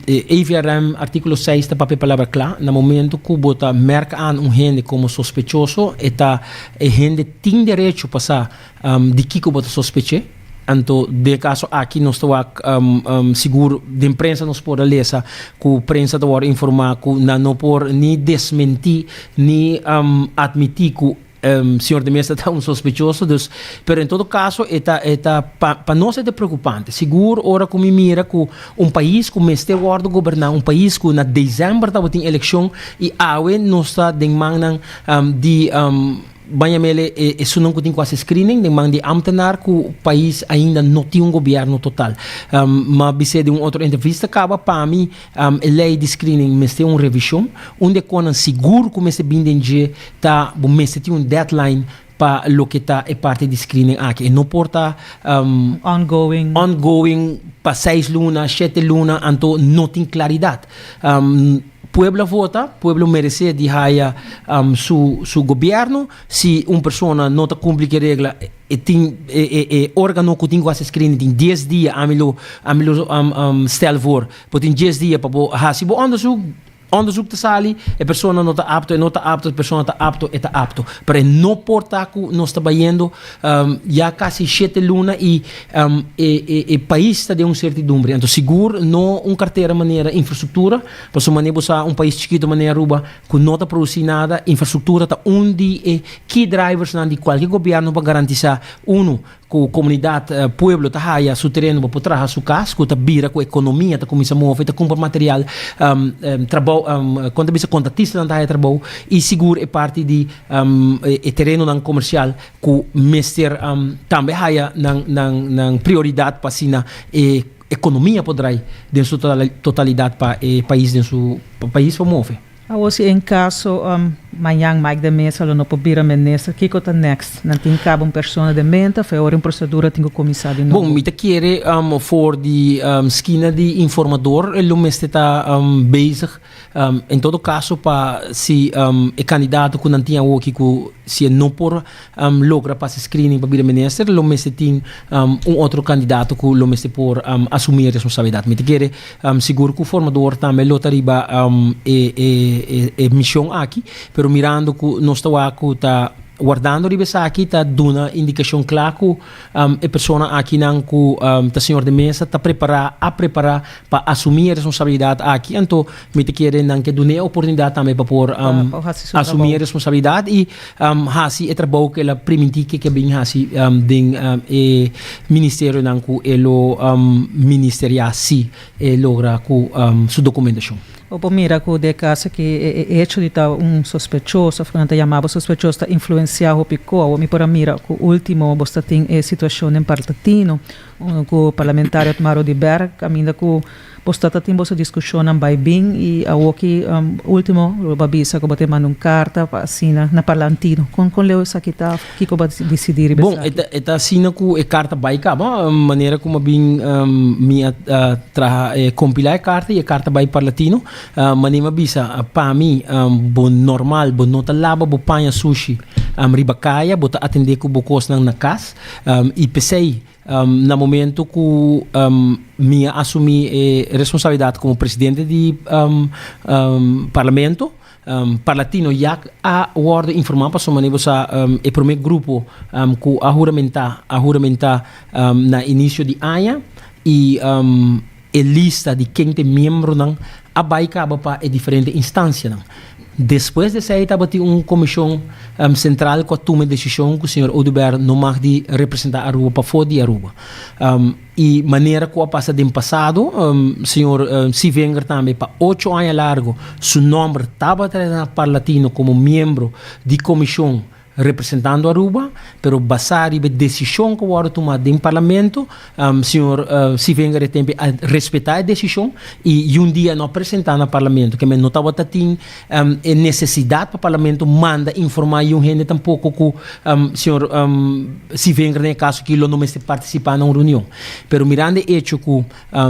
e AVRM articulo seis ta papia palabra cla, na momento cu bo ta merk aan un hende como sospechoso e ta e hende tin derecho pa sa di kico bo ta sospeche. Anto den e caso aki nos ta wak sigur den prensa nos por a lesa cu prensa ta worde informa cu nan no por ni desmenti ni admiti cu Señor de Meza ta un sospechoso, dus, pero en todo caso e ta, e ta, pa, pa nos e ta preocupante. Sigur ora cu mi mira cu un pais cu mester wordo goberna, un pais cu na december tabatin eleccion y awe nos ta den mannan di, ban yam'ele e esunnan cu tin cu haci screening, den man di ambtenaar cu pais ainda no tin un gobierno total. M'a bis'é den un otro entrevista caba, pa mi E lei di screening mester un revishon. Un di e konan sigur ku mester bin den dje ta bo mester tin un deadline pa loke ta e parti di screening aki. E no por ta
Ongoing.
ongoing pa seis luna, shete luna, anto no tin klaridat. Pueblo a vota, pueblo meresé di haya su su gobièrnu. Si un persona no ta kumpli ku e regla, E tin e e e organo ku tin ku hasi screening tin dies dia ami lo ami lo stel voor bo tin dies dia pa bo hasi bo onderzoek onderzoek ta sali e persona no ta apto e no ta apto e persona ta apto e ta apto pero e no por ta ku nos ta bayendo ya kasi shete luna i e e e pais ta den un sertidumbre anto sigur no un kartera manera infrastruktura pasobra manera bo sa un pais chikito manera Aruba ku no ta produsí nada, infrastruktura ta un di e key driversnan di kualke gobièrnu pa garantisá, unu, ku komunidat, pueblo ta haya su tereno pa por traha su kas, ku ta bira ku ekonomia ta kuminsá move, ta kumpra material, trabou, kon ta bisa kontratistanan ta haya trabou i sigur e parti di e terenonan komersial ku mester tambe haya nan nan nan prioridat pa asina e Economia por drai den su totalidad pa e pais den su pais por move.
Awor si en caso mañan Mike de Meza lo no por bira minister, kico ta next? Nan tin caba un persona den mente of e ora un procedura tin cu cuminsa di nobo?
Bon, mi ta kere for di skina di informador lo mester ta bezig en todo caso pa si e candidato cu nan tin awoki cu si e no por logra pasa screening pa bira minister lo mester tin un otro candidato cu lo mester por asumi e responsabilidad. Mi ta kere sigur cu formador tambe lo ta riba e mision aki, pero mirando cu nos ta wak cu ta wardando riba esaki ta duna indicacion cla cu e persona akinan cu ta señor de mesa ta prepara, a prepara pa asumi e responsabilidad aki, anto mi ta kere nan ke dun'e e oportunidad tambe pa por asumi e responsabilidad y hasi e trabou ku el a primintí ke ke bin hasi den e ministerionan ku e lo ministeriá si e logra ku su dokumentashon.
Bo por mira ku den e kaso aki e echo di ta un sospechoso òf ku nan ta yama bo sospechoso ta influensiá hopi ko. Awor mi por a mira ku último bo sta tin e situashon den Parlatino ku parlamentario Otmar Oduber kaminda ku Bo sta ta tin boso diskushonnan bai bin i awoki ultimo lo bo a bisa ku bo ta manda un karta pa asina na parlantino. Kon kon leu esaki ta òf kiko bo a disidí riba
Bon,
esaki?
e ta asina ku e karta bai kaba, manera ku mi a bin mi a traha e kompilá e karta i e karta bai parlatino. Manera mi a bisa, pa mi bo normal bo no ta laba bo paña sushi riba kaya, bo ta atendé ku bo kosnan na kas i p'esei Na momento cu mi a asumi e responsabilidad como presidente di Parlamento, Parlatino ya a wordo informa pasobra manera bo sa e prome grupo cu a huramenta a huramenta na inicio di aña.
y e lista di ken ta e miembronan a bay caba pa e diferente instancianan. Despues di esey tabatin un comision central cu a tuma e decision cu señor Oduber no mag di representa Aruba pafo di Aruba. Y manera cu a pasa den pasado, señor Sievinger tambe pa ocho aña largo su nomber tabata na Parlatino como miembro di comision representando Aruba, pero basá riba e desishon ku wòrdu tumá den Parlamento, señor Sievinger e tempu a respetá e desishon i un dia no a presentá na Parlamento. Ke men no tabata tin e nesesidat pa Parlamento manda informá un hende tampoko ku señor Sievinger den e kaso aki lo no mester partisipá na un reunion. Pero mirando e echo ku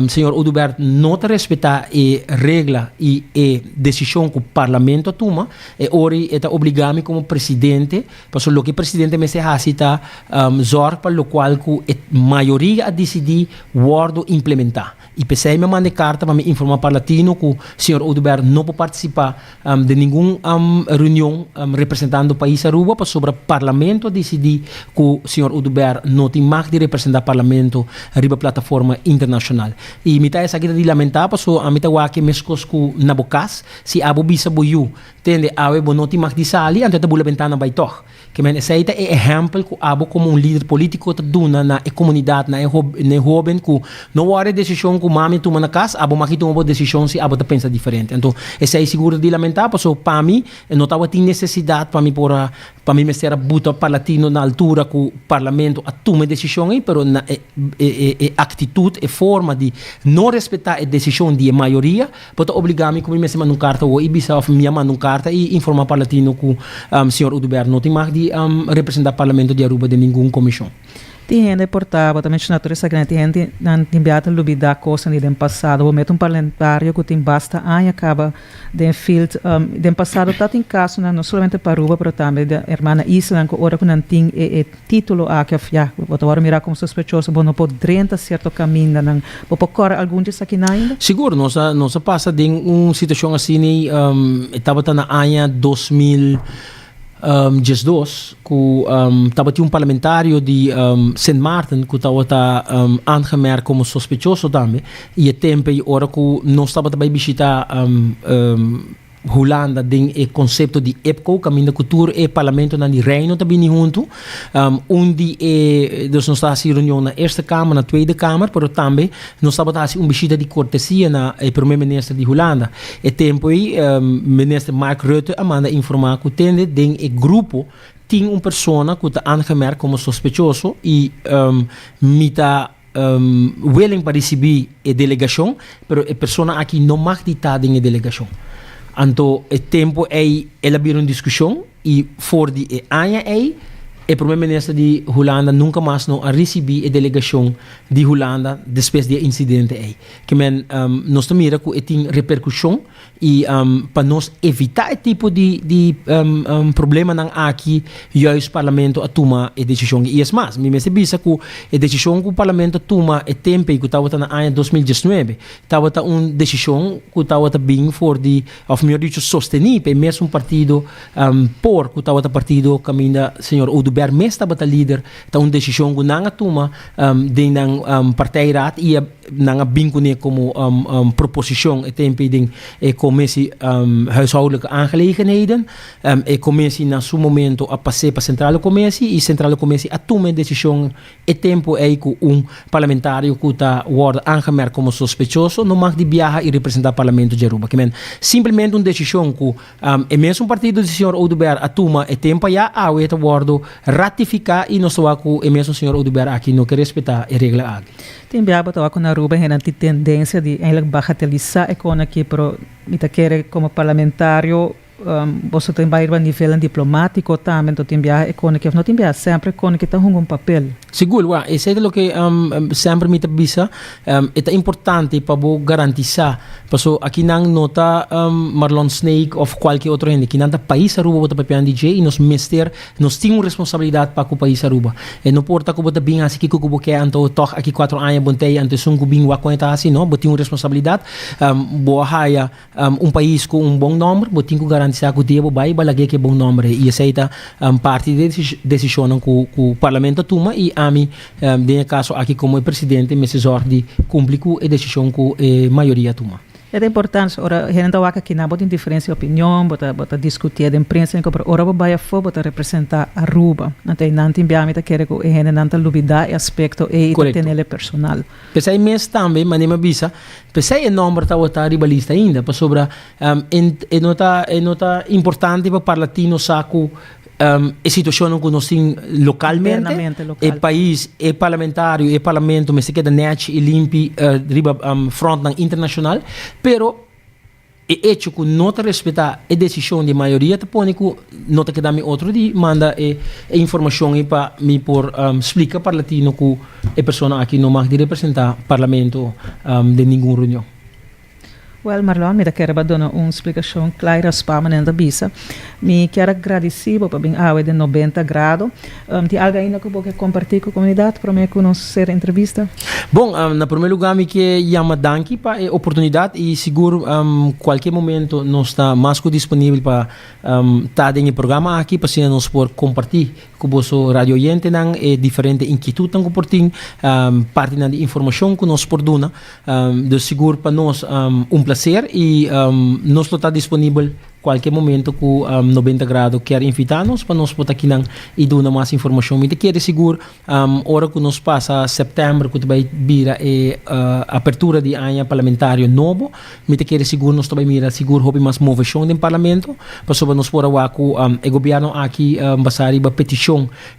Señor Oduber no ta respetá e regla i e desishon ku Parlamento a tuma, e ora ei e ta obligá mi komo presidente, pasobra loke e presidente mester hasi ta zòrg pa lokual ku e mayoria a disidí wòrdu implementá. I p'esei mi a manda e karta pa mi informá Parlatino ku señor Oduber no por partisipá den ningun reunion representando pais Aruba pasobra Parlamento a disidí ku señor Oduber no tin mag di representá Parlamento riba plataforma internashonal. I mi ta esaki ta di lamentá paso ami ta wak meskos ku na bo kas si abo bisa bo yu tende awe bo no tin mag di sali anto e ta bula bentana bai tòg. Ke men esei ta e ehèmpel ku abo komo un lider polítiko ta duna na e komunidat, na e na e hóben ku no wòrdu e desishon ku mami tuma na kas, abo maki tuma bo desishon si abo ta pensa diferente. Anto esei sigur ta di lamentá paso pa mi no tabatin nesesidat pa mi por a pa mi mester a buta Parlatino na altura ku Parlamento a tuma e desishon ei, pero na e e e aktitut, e forma di no respetá e desishon di e mayoria, Bo ta obligá mi ku mi mester manda un karta awor i bisa òf mi a manda un karta i informá Parlatino ku señor Oduber no tin mag di representá Parlamento di Aruba den ningun komishon.
Tin hende por ta, bo ta menshoná tur esaki, tin hende nan tin bia ta lubidá kosnan di den pasado. Bo mete un parlamentario ku tin basta aña kaba den field. Den pasado ta tin kasonan no solamente pa Aruba pero tambe den hermana islanan ku ora ku nan tin e título aki of ya, bo ta wòrdu mirá komo sospechoso, bo no por drenta sierto kamindanan. Bo por kòrda algun di esakinan ainda?
Sigur, nos a nos a pasa den un situashon asina, e tabata na aña 2012 ku tabatin un parlamentario di Sint Maarten ku tabata aangemerkt komo sospechoso tambe i e tempu ei ora ku nos tabata bai bishita Hulanda den e konsepto di EPCO, kaminda ku tur e parlamentonan di Reino ta bini huntu. Un di e, dus nos ta hasi reunion na Eerste Kamer, na Tweede Kamer, pero tambe nos tabata hasi un bishita di kortesia na e Prome Minister di Hulanda. E tempu ei Minister Mark Rutte a manda informá ku tende den e grupo tin un persona ku ta aangemerkt komo sospechoso i mi ta willing pa ricibi e delegacion, pero e persona aki no mag di ta den e delegacion. Anto e tempo ey el a bira un discusion y for di e aña ey e prome minister di Hulanda nunca mas no a ricibi e delegacion di Hulanda despues di e incidente ey. Ke men nos ta mira cu e tin repercusion I pa nos evitá e tipo di di problemanan aki, juist Parlamento a tuma e desishon. I es mas, mi mester bisa ku e desishon ku Parlamento a tuma e tempu ei ku tabata na aña 2019, tabata un desishon ku tabata bin for di, òf mihor dicho sostení pa e mesun partido por ku tabata partido kaminda señor Oduber mes tabata lider. Ta un desishon ku nan a tuma den nan partijraad i a Nan a bin kuné komo proposishon e tempu ei den e Commissie Huishoudelijke Aangelegenheden. E commissie na su momento a pas'é pa Centrale Commissie i Centrale Commissie a tuma e desishon e tempu ei ku un parlamentario ku ta wòrdu aangemerkt komo sospechoso no mag di biaha i representá Parlamento di Aruba. Kimen simplemente un desishon ku E mesun partido di señor Oduber a tuma e tempo aya, awe ta wordo ratifica y nos ta wak cu e mesun señor Oduber aki no ke respeta e regla aki.
Tin bia bo ta wak cu na Aruba hendenan tin tendencia di eigenlijk bagatelisa e con aki, pero mi ta kere como parlamentario boso ta bai riba nivelnan diplomatico tambe, enton tin biaha e con aki of no tin biaha semper e con aki ta hunga un papel.
Sigur, wak, esey ta loke semper mi ta bisa. E ta importante pa bo garantisa, paso akinan no ta Marlon Snake of cualke otro hende, kinan ta pais Aruba bo ta papiando di dje y nos mester, nos tin un responsabilidad pa cu pais Aruba. E no por ta cu bo ta bin haci kico cu bo ke anto tog aki cuatro aña bo ntey anto esun cu bin wak con e ta haci, no, bo tin un responsabilidad, bo a haya un pais cu un bon nomber, bo tin cu garantisa. garantisá ku dia bo bai bo a lag'é ku e bon nòmber ei. I esei ta parti di e desishonnan ku ku Parlamento a tuma i ami den e kaso aki komo e presidente mester zòrg di kumpli ku e desishon ku e mayoria a tuma.
E ta importante, ora hende ta wak aki nan bo tin diferencia di opinion, bo ta bo ta discutie den prensa pero ora bo bai afo bo ta representa Aruba. Anto einan tin bia mi ta kere cu e hendenan ta lubida e aspecto ei y ta tenele personal.
P'esei mes tambe, manera mi a bisa, p'esei e nomber tabata riba lista ainda, pasobra e no ta e no ta importante pa Parlatino sa cu e situacionnan cu nos tin localmente, e pais, e parlamentario, e parlamento mester keda nechi y limpi riba frontnan internacional, pero e hecho cu no ta respeta e decision di mayoria ta pone cu no ta keda mi otro di manda e informacion ey pa mi por splica Parlatino cu e persona aki no mag di representa parlamento den ningun reunion.
Wel Marlon, mi ta kere ba duna un splikashon kla i raspá manera ta bisa. Mi kier a gradisí bo pa bin awe den 90 Grado. Tin algu ainda ku bo ke kompartí ku komunidat promé ku nos sera entrevista?
Bon, na promé lugá mi ke yama danki pa e oportunidat i sigur kualke momento nos ta mas ku disponibel pa ta den e programa aki pa asina nos por kompartí Ku boso radio oyentenan e diferente inkietudnan ku por tin, partinan di informashon ku nos por duna. Dus sigur pa nos un plaser i nos lo ta disponibel kualke momento ku 90 Grado kier invitá nos pa nos por ta kinan i duna mas informashon. Mi ta kere sigur ora ku nos pasa sèptèmber ku ta bai bira e apertura di aña parlamentario nobo, Mi ta kere sigur nos ta bai mira sigur hopi mas moveshon den Parlamento, pasobra nos por a wak ku e gobièrnu aki basá riba petishon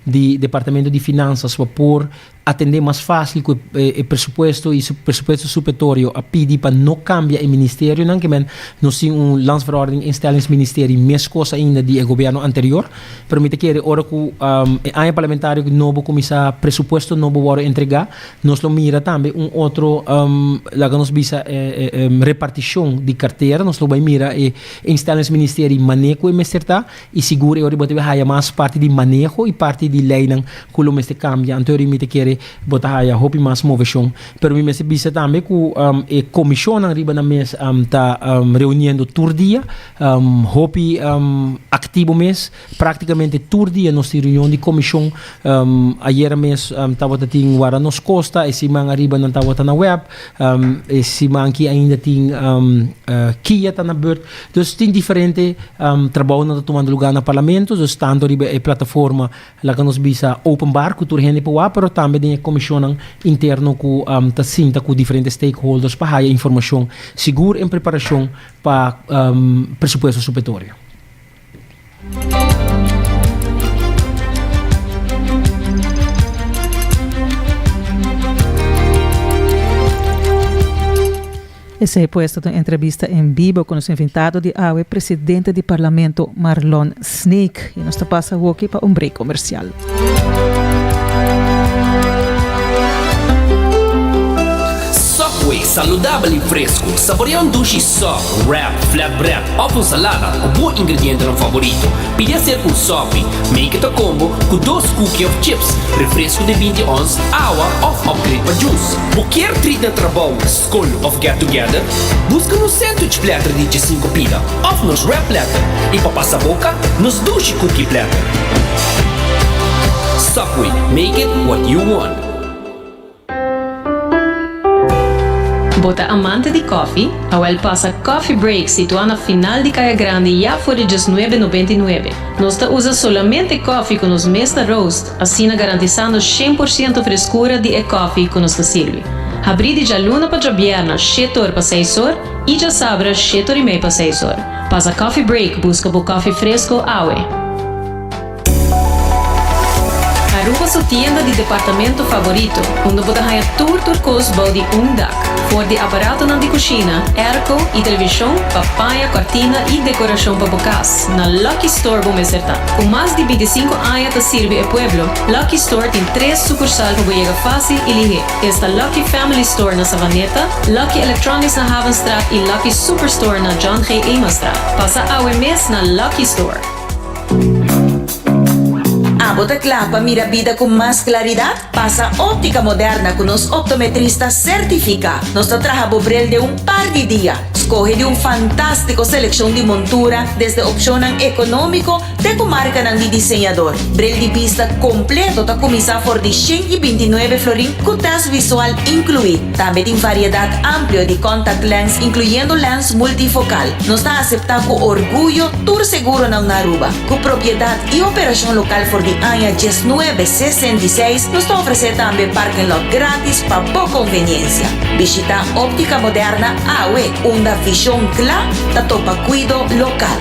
di Departamento di Finansas pa por atendé mas fásil ku e presupuesto i su presupuesto supletorio a pidi pa no kambia e ministerionan, ke men nos tin un Landsverordening Instellingsministerie meskos ainda di e gobièrnu anterior. Pero mi ta kere ora ku e aña parlamentario nobo kuminsá presupuesto nobo wòrdu entregá, Nos lo mira tambe un otro, laga nos bisa, reparticion di cartera. Nos lo bay mira e instellingsministerie mane cu e mester ta y sigur e ora bo ta bay haya mas parti di maneho y parti di leynan cu lo mester cambia. Anto ora mi ta kere bo ta haya hopi mas movecion. Pero mi mester bisa tambe cu e comisionnan riba nan mes ta reuniendo tur dia, hopi activo mes. Práktikamente tur dia nos tin reunion di komishon. Ayera mes tabata tin Warda Nos Kosta, e siman ariba nan tabata na web, e siman aki ainda tin Kia ta na beurt. Dus tin diferente trabounan ta tumando lugá na Parlamento, dus tantu riba e plataforma laga nos bisa openbaar ku tur hende por wak, pero tambe den e komishonnan interno ku ta sinta ku diferente stakeholders pa haya informashon sigur en preparashon pa presupuesto supletorio.
Esei pues ta un entrevista en bibo ku nos invitado di awe, presidente di Parlamento Marlon Sneek. I nos ta pasa awoki pa un break komersial.
Subway, saludabel i fresku. Saborea un dushi sub, wrap, flatbread òf un salada ku bo ingredientenan favorito. Pidi aser un Subway. Make it a combo ku dos cookie òf chips, refresku di 20 ons, awa òf upgrade pa juice. Bo kier treat na trabou, skol òf get together? Buska nos sandwich platter di 15 pida òf nos wrap platter i pa pasa boka, nos dushi cookie platter. Subway, make it what you want.
Bo ta amante di koffie? Awel pasa Coffee Break situá na final di Kaya Grandi ya for di djesnuebe nobenta i nuebe. Nos ta usa solamente koffie ku nos mes ta roast, asina garantisando 100% freskura di e koffie ku nos ta sirbi. Habrí di djaluna pa djabièrna shete or pa seis or i djasabra shete or i mei pa seis or. Pasa Coffee Break buska bo koffie fresko awe. Aruba su tienda di departamento favorito, unda bo ta haña tur tur kos bou di un dak. For di aparatonan di kushina, airco i televishon pa paña, kòrtina i dekorashon pa bo kas, na Lucky Store bo mester ta. Ku mas di 25 aña ta sirbi e pueblo, Lucky Store tin tres sukursal pa bo yega fásil i lihé. Esta Lucky Family Store na Savaneta, Lucky Electronics na Havenstraat i Lucky Superstore na John G. Emastraat. Pasa awe mes na Lucky Store.
Abo ta kla pa mira bida ku mas klaridat? Pasa Óptica Moderna ku nos optometrista sertifiká. Nos ta traha bo bril den un par di dia. Skohe di un fantástiko selekshon di montura, desde opshonnan ekonómiko te ku markanan di diseñador. Bril di bista kompleto ta kuminsá for di 129 florin ku tèst visual inkluí. Tambe tin variedat amplio di contact lens inkluyendo lens multifokal. Nos ta aseptá ku orguyo tur seguronan na Aruba. Ku propiedat i operashon lokal for di aña 1966, nos ta ofresé tambe parking lot grátis pa bo konveniensia. Bishitá Óptica Moderna awe, unda vishon kla ta topa kuido lokal.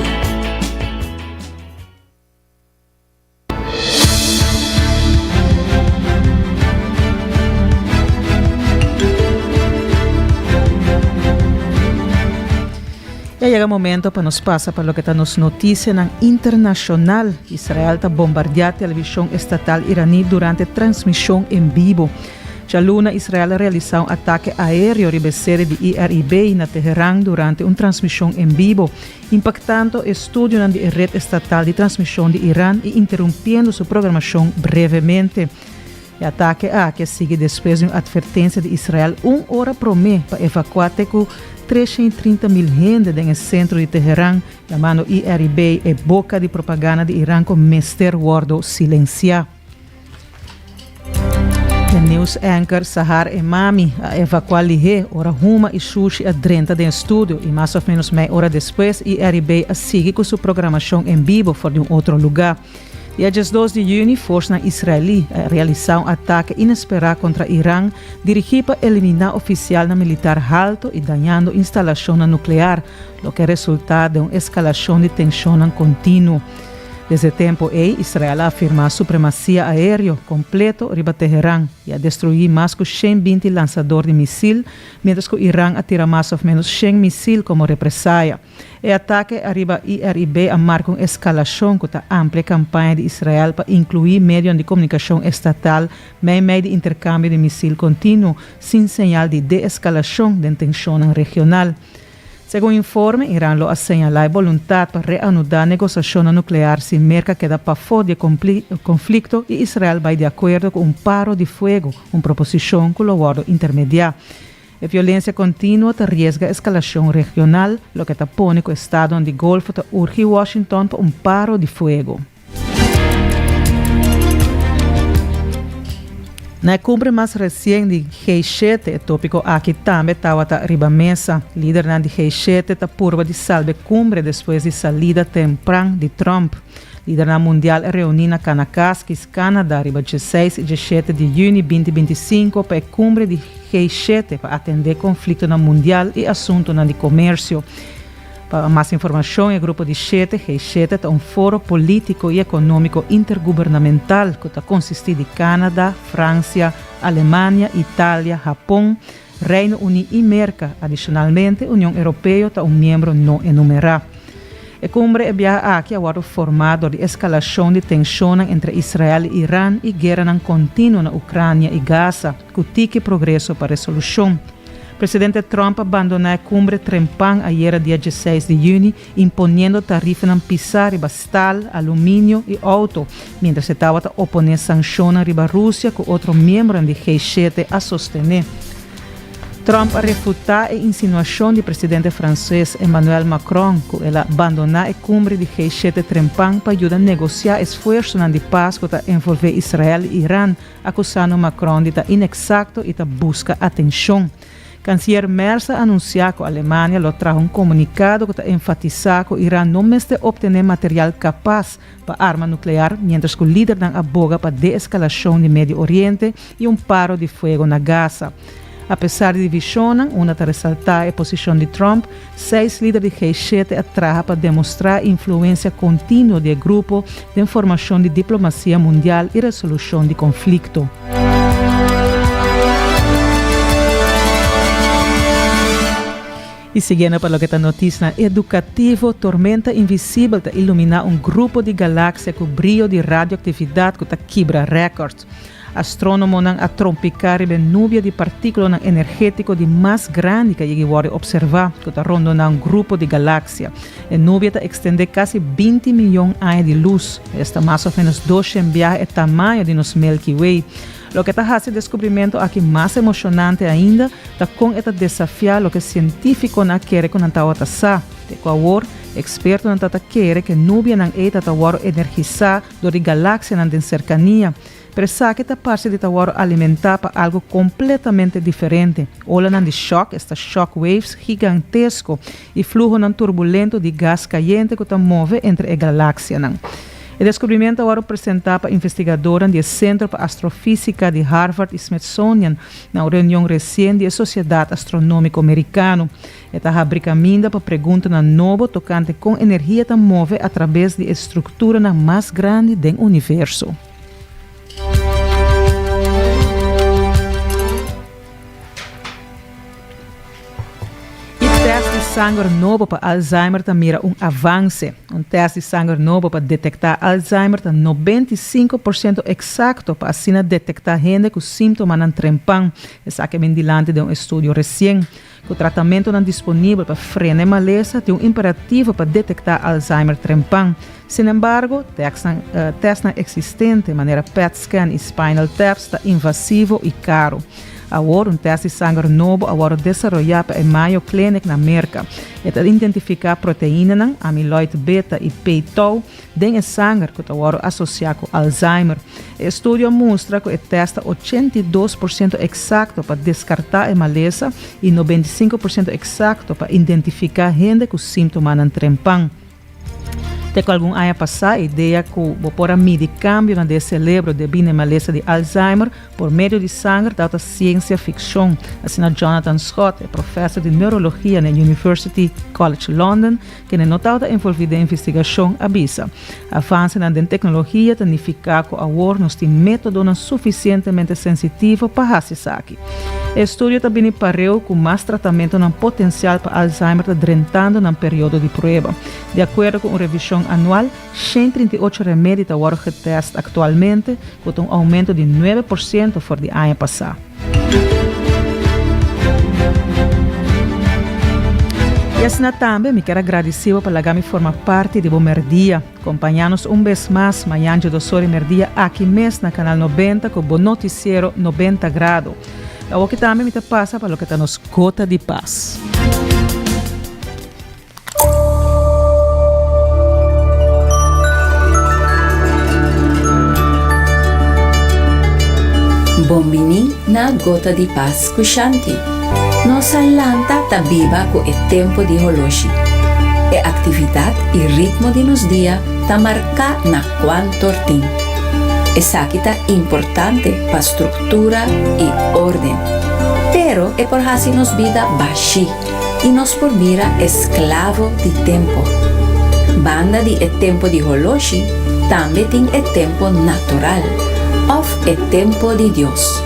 Ya yega momento pa nos pasa pa loke ta nos noticianan internacional. Israel ta bombardea television estatal iraní durante transmision en bibo. Djaluna Israel a realisa un atake aereo riba e sede di IRIB na Teheran durante un transmision en bibo. Impactando e studionan di e red estatal di transmision di Iran y interumpiendo su programacion brevemente. E atake aki a sigui despues di un advertencia di Israel un ora prome pa evacua te cu 330 mil hende den e centro di Teheran, yamando IRIB e boca di propaganda di Iran cu mester wordo silencia. E news anchor Sahar Emami a evacuá lihé ora huma y shushi a drenta den e studio y mas of menos mei ora despues IRIB a sigui cu su programacion en bibo for di un otro lugar. Dia 12 di juni forsanan israelí a realisá un atake inesperá contra Iran dirigí pa eliminá oficialnan militar halto y dañando instalacionnan nuclear, loke a resultá den un escalacion di tensionnan continuo. Desde e tempu ei, Israel a afirmá supremasia aéreo kompleto riba Teheran i a destruí mas ku 120 lansador di misil, miéntras ku Iran a tira mas òf ménos 100 misil komo represaya. E atake ariba IRIB a marka un eskalashon ku ta amplia e kampaña di Israel pa inkluí medionan di komunikashon estatal meimei di interkambio di misil kontinuo, sin señal di de-eskalashon den tenshonnan regional. Segun informe, Iran lo a señalá e boluntat pa reanudá negosiashonnan nuklear si Merka keda pafó di e konflikto i Israel bai di akuerdo ku un paro di fuego, un proposishon ku lo wòrdu intermediá. E violensia kontinuo ta riesga eskalashon regional, loke ta pone ku estadonan di Golfo ta urgi Washington pa un paro di fuego. Na e kumbre mas resien di G7 e topiko aki tambe tawata riba mesa. Lidernan di G7 ta purba di salba e kumbre despues di salida tempran di Trump. Lidernan mundial a reuni na Kanakaskis, Canada riba 16 i 17 di yüni 2025 pa e kumbre di G7 pa atende konfliktonan mundial i asuntunan di komersio. Pa mas informashon e Grupo di Shete, G7, ta un foro polítiko i ekonómiko intergubernamental ku ta konsistí di Canada, Fransia, Alemania, Italia, Hapon, Reino Uní i Merka. Adishonalmente, Union Europeo ta un miembro no enumerá. E kumbre e biaha aki a wòrdu formá dor di eskalashon di tenshonnan entre Israel i Iran i gueranan kontinuo na Ukrania i Gaza, ku tiki progreso pa resolushon. Presidente Trump a bandoná e kumbre trempan ayera dia 16 di yüni, imponiendo tarifanan pisá riba staal, aluminio i outo, miéntras e tabata oponé sanshonnan riba Rusia ku otro miembronan di G7 a sostené. Trump a refutá e insinuashon di presidente franses Emmanuel Macron ku el a bandoná e kumbre di G7 trempan pa yuda negosiá esfuersonan di pas ku ta envolvé Israel i Iran, akusando Macron di ta ineksakto i ta buska atenshon. Kansier Merz a anunsiá ku Alemania lo traha un komunikado ku ta enfatisá ku Iran no mester optené material kapas pa arma nuklear miéntras ku lidernan a boga pa deeskalashon di Medio Oriente i un paro di fuego na Gaza. Apesar di divishonnan, unda ta resaltá e posishon di Trump, Seis lider di G7 a traha pa demostrá e influensia kontinuo di e grupo den formashon di diplomasia mundial i resolushon di konflikto. I siguiendo pa loke ta notisnan edukativo, tormenta invisibel ta iluminá un grupo di galaksia ku brio di radioaktividat ku ta kibra rèkòrt. Astrónomonan a trompiká riba e nubia di partíkulonan energétiko di mas grandi ku a yega wòrdu opservá, ku ta rondoná un grupo di galaksia. E nubia ta ekstendé kasi 20 miyon aña di lus, esta mas òf ménos 200 biaha e tamaño di nos Milky Way. Loke ta hasi e deskubrimentu aki mas emoshonante ainda ta kon e ta desafiá loke sientífikonan a kere ku nan tabata sa. Te ku awor, ekspertonan ta ta kere ku e nubianan ei ta ta wòrdu energisá dor di galaksianan den serkania. Pero esaki ta parse di ta wòrdu alimentá pa algu kompletamente diferente, olanan di shòk, esta shock waves, gigantesko i fluhonan turbulento di gas kayente ku ta move entre e galaksianan. E deskubrimentu a wòrdu presentá pa investigadornan di e Sentro pa Astrofísika di Harvard i Smithsonian na un reunion resien di e Sosiedat Astronómiko Merikano. E ta habri kaminda pa preguntanan nobo tokante kon energia ta move atrabes di e strukturanan mas grandi den universo. E tèst di sanger nobo pa Alzheimer ta mira un avanse. Un tèst di sanger nobo pa detektá Alzheimer ta 95 por shento eksakto pa asina detektá hende ku símtomanan trempan. Esaki a bin dilanti den un estudio resien. Ku tratamentunan disponibel pa frena e malesa, tin un imperativo pa detektá Alzheimer trempan. Sinembargo, tèstnan eksistente, manera PET scan i spinal taps, ta invasivo i karu. Awor, un tèst di sanger nobo a wòrdu desaroyá pa e Mayo Clinic na Merka. E ta identifiká proteinanan, amiloid beta i p-tau, den e sanger ku ta wòrdu asosiá ku Alzheimer. E estudio a mustra ku e tèst ta 82% eksakto pa deskartá e malesa i 95% eksakto pa identifiká hende ku síntomanan trempan. Te ku algun aña pasá e idea ku bo por a midi kambionan den e selebro debí na e malesa di Alzheimer por medio di sanger tabata siensia fikshon, asina Jonathan Scott, e profèser di neurologia na University College London, Kende no tabata envolví den investigashon a bisa, Avansenan den teknologia ta nifiká ku awor nos tin métodonan sufisientemente sensitivo pa hasi esaki. E estudio ta bini pareu ku mas tratamentunan potensial pa Alzheimer ta drentando nan periodo di prueba. Di akuerdo ku un revishon anual, 138 remedi ta wòrdu getèst aktualmente, ku ta un oumento di 9% for di aña pasá. I asina tambe mi kier a gradisi bo pa laga mi forma parti di bo merdia. Kompañá nos un bes mas mañan djedosor i merdia aki mes na Kanal 90 ku bo notisiero 90 Grado. Awoki tambe mi ta pasa pa loke ta nos gota di pas.
Bon bini na Gota di Pas ku Shanti. Nos a lanta ta biba ku e tempu di holoshi. E aktividat i ritmo di nos dia ta marká na kuan tortin. Esaki ta importante pa struktura i órden. Pero e por hasi nos bida bashí. i nos por bira esklavo di tempo. Banda di e tempo di holoshi tambe tin e tempo natural òf e tempo di Dios.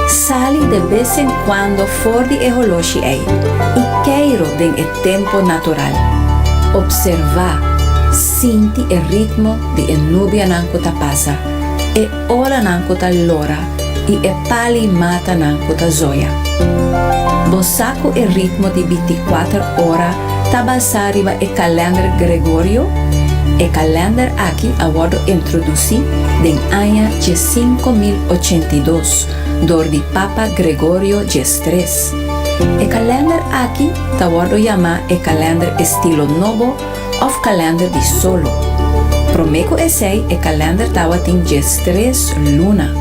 Sali de bes en kuando for di e holoshi ei i keiro den e tempo natural. Opservá, sinti e ritmo di e nubianan ku ta pasa, e olanan ku ta lora i e pal'i matanan ku ta zoya. Bo sa ku e ritmo di 24 ora ta basá riba e kalènder Gregorio? E kalènder aki a wòrdu introdusí den aña 15082 dor di Papa Gregorio 13. E kalènder aki ta wòrdu yamá e kalènder estilo nobo òf kalènder di solo. Promé ku esei e kalènder tabatin 13 luna.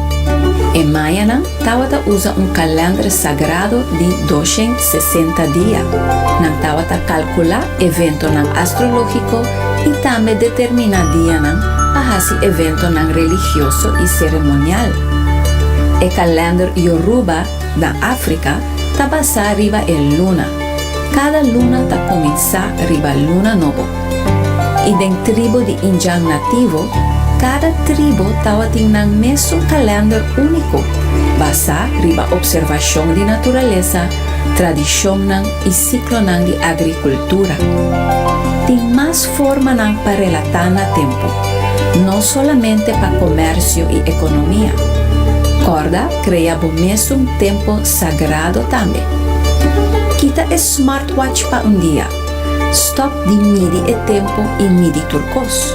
E mayanan tabata usa un kalènder sagrado di 260 dia. Nan tabata kalkulá eventonan astrológiko i tambe determiná dianan pa hasi eventonan religioso i seremonial. E kalènder Yoruba na Afrika ta basá riba e luna. Kada luna ta kuminsá riba luna nobo. I den tribo di indjan nativo, kada tribo tabatin nan mesun kalènder úniko, basá riba opservashon di naturalesa, tradishonnan i siklonan di agrikultura. Tin mas formanan pa relatá na tempu, no solamente pa komèrsio i ekonomia. Kòrda krea bo mesun tempu sagrado tambe. Kita e smartwatch pa un dia. Stòp di midi e tempu i midi tur kos.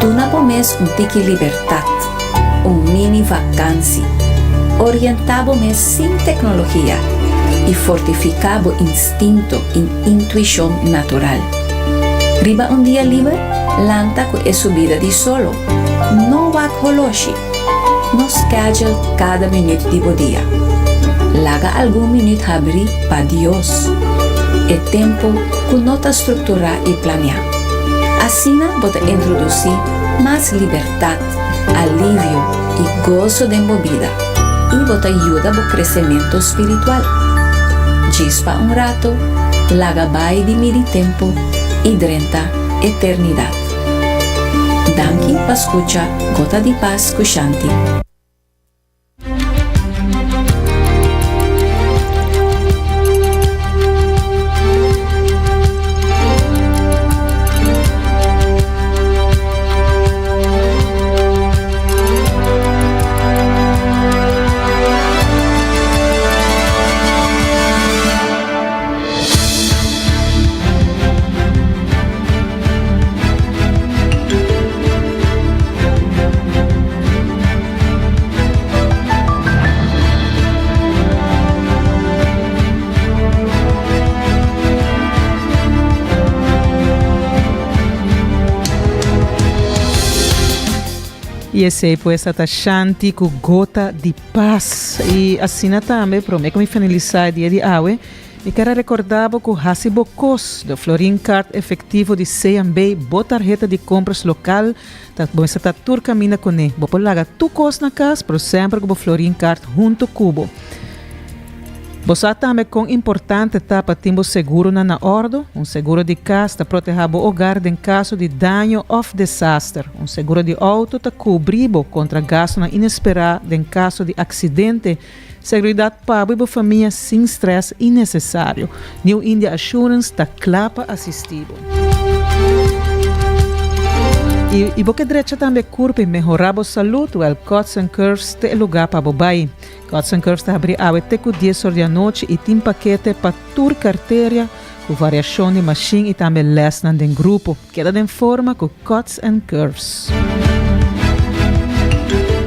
Duna bo mes un tiki libertat, un mini vakansi. Orientá bo mes sin teknologia i fortifiká bo instinto i intuishon natural. Riba un dia liber, lanta ku e subida di solo. No wak holoshi. No schedule kada minüt di bo dia. Laga algun minüt habrí pa Dios, e tempu ku no ta strukturá i planiá. Asina bo ta introdusí mas libertat, alivio i goso den bo bida i bo ta yuda bo kresementu spiritual. Djis pa un ratu, laga bai di midi tempu i drenta eternidat. Danki pa skucha Gota di Pas ku Shanti.
Y esey pues ta Shanti cu Gota di Paz. Y asina tambe, prome cu mi finalisa e dia di awe, Mi ker a recorda bo cu haci bo cos de Florin Card efectivo di CMB, bo tarheta di compras local, ta bo mester ta tur caminda cune. Bo por laga tur cos na cas, pero semper cu bo Florin Card hunto cu bo. Bo sa tambe con importante ta pa tin bo seguronan na ordo? Un seguro di cas ta proteha bo hogar den caso di daño of desaster. Un seguro di auto ta cubri bo contra gastonan inespera den caso di accidente. Seguridad pa bo y bo famia sin stress innecesario. New India Assurance ta cla pa asisti bo. Y, y bo ke drecha tambe curpa y mehora bo salud? Wel, Cuts and Curves ta e lugar pa bo bay. Cuts and Curves ta habri awe te cu dies or di anochi y tin pakete pa tur carteria cu variacion di machine y tambe lesnan den grupo. Keda den forma cu Cuts and Curves.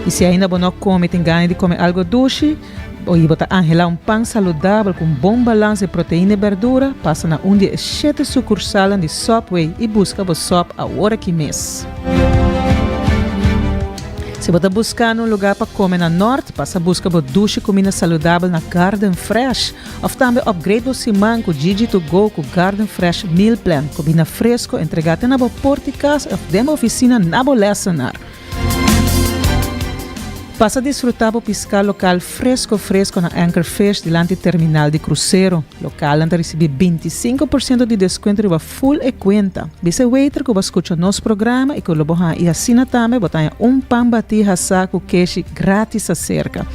Y si ainda bo no come y tin gana di come algo dushi, y bo ta anhela un pan saludabel cu un bon balans di proteina y berdura, pasa na un di e shete sucursalnan di Subway y busca bo sub awor aki mes. Si bo ta buscando un lugar pa come na Noord, pasa busca bo dushi cuminda saludabel na Garden Fresh. Of tambe upgrade bo siman cu Gigi to go cu Garden Fresh Meal Plan, cubina fresco entrega te na bo port di cas of den bo oficina na bo lessenaar. Pasa disfruta bo pisca local fresco fresco na Anchor Fish dilanti terminal di crucero. Localnan ta ricibi 25% di descuento riba full e cuenta. Bisa e waiter cu bo a scucha nos programa y cu lo bo haña y asina tambe bo ta haña un pan bati hasa cu keshi gratis acerca.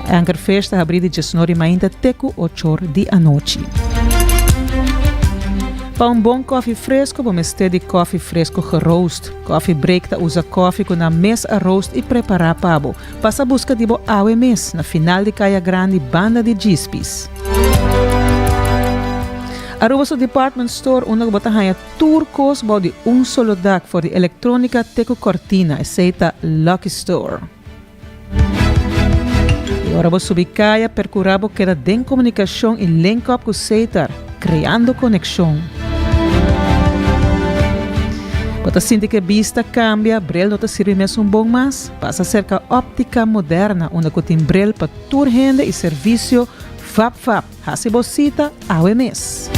Anchor Fish ta habrí di djesnor di mainta te ku ochor di anochi. Pa un bon kòfi fresku bo mester di kòfi fresku geroost. Coffee Break ta usa kòfi ku nan mes a roost i prepará pa bo. Pasa buska di bo awe mes na final di Kaya Grandi banda di Djispis. Aruba su department store unda ku bo ta haña tur kos bou di un solo dak for di elektronika te ku kòrtina esei ta Lucky Store. I ora bo subi kaya, perkurá bo keda den komunikashon i link up ku Setar, kreando konekshon. Bo ta sinti ku e bista kambia, bril no ta sirbi mesun bon mas? Pasa serka Óptica Moderna, unda ku tin bril pa tur hende i servisio fap fap. Hasi bo sita awe mes.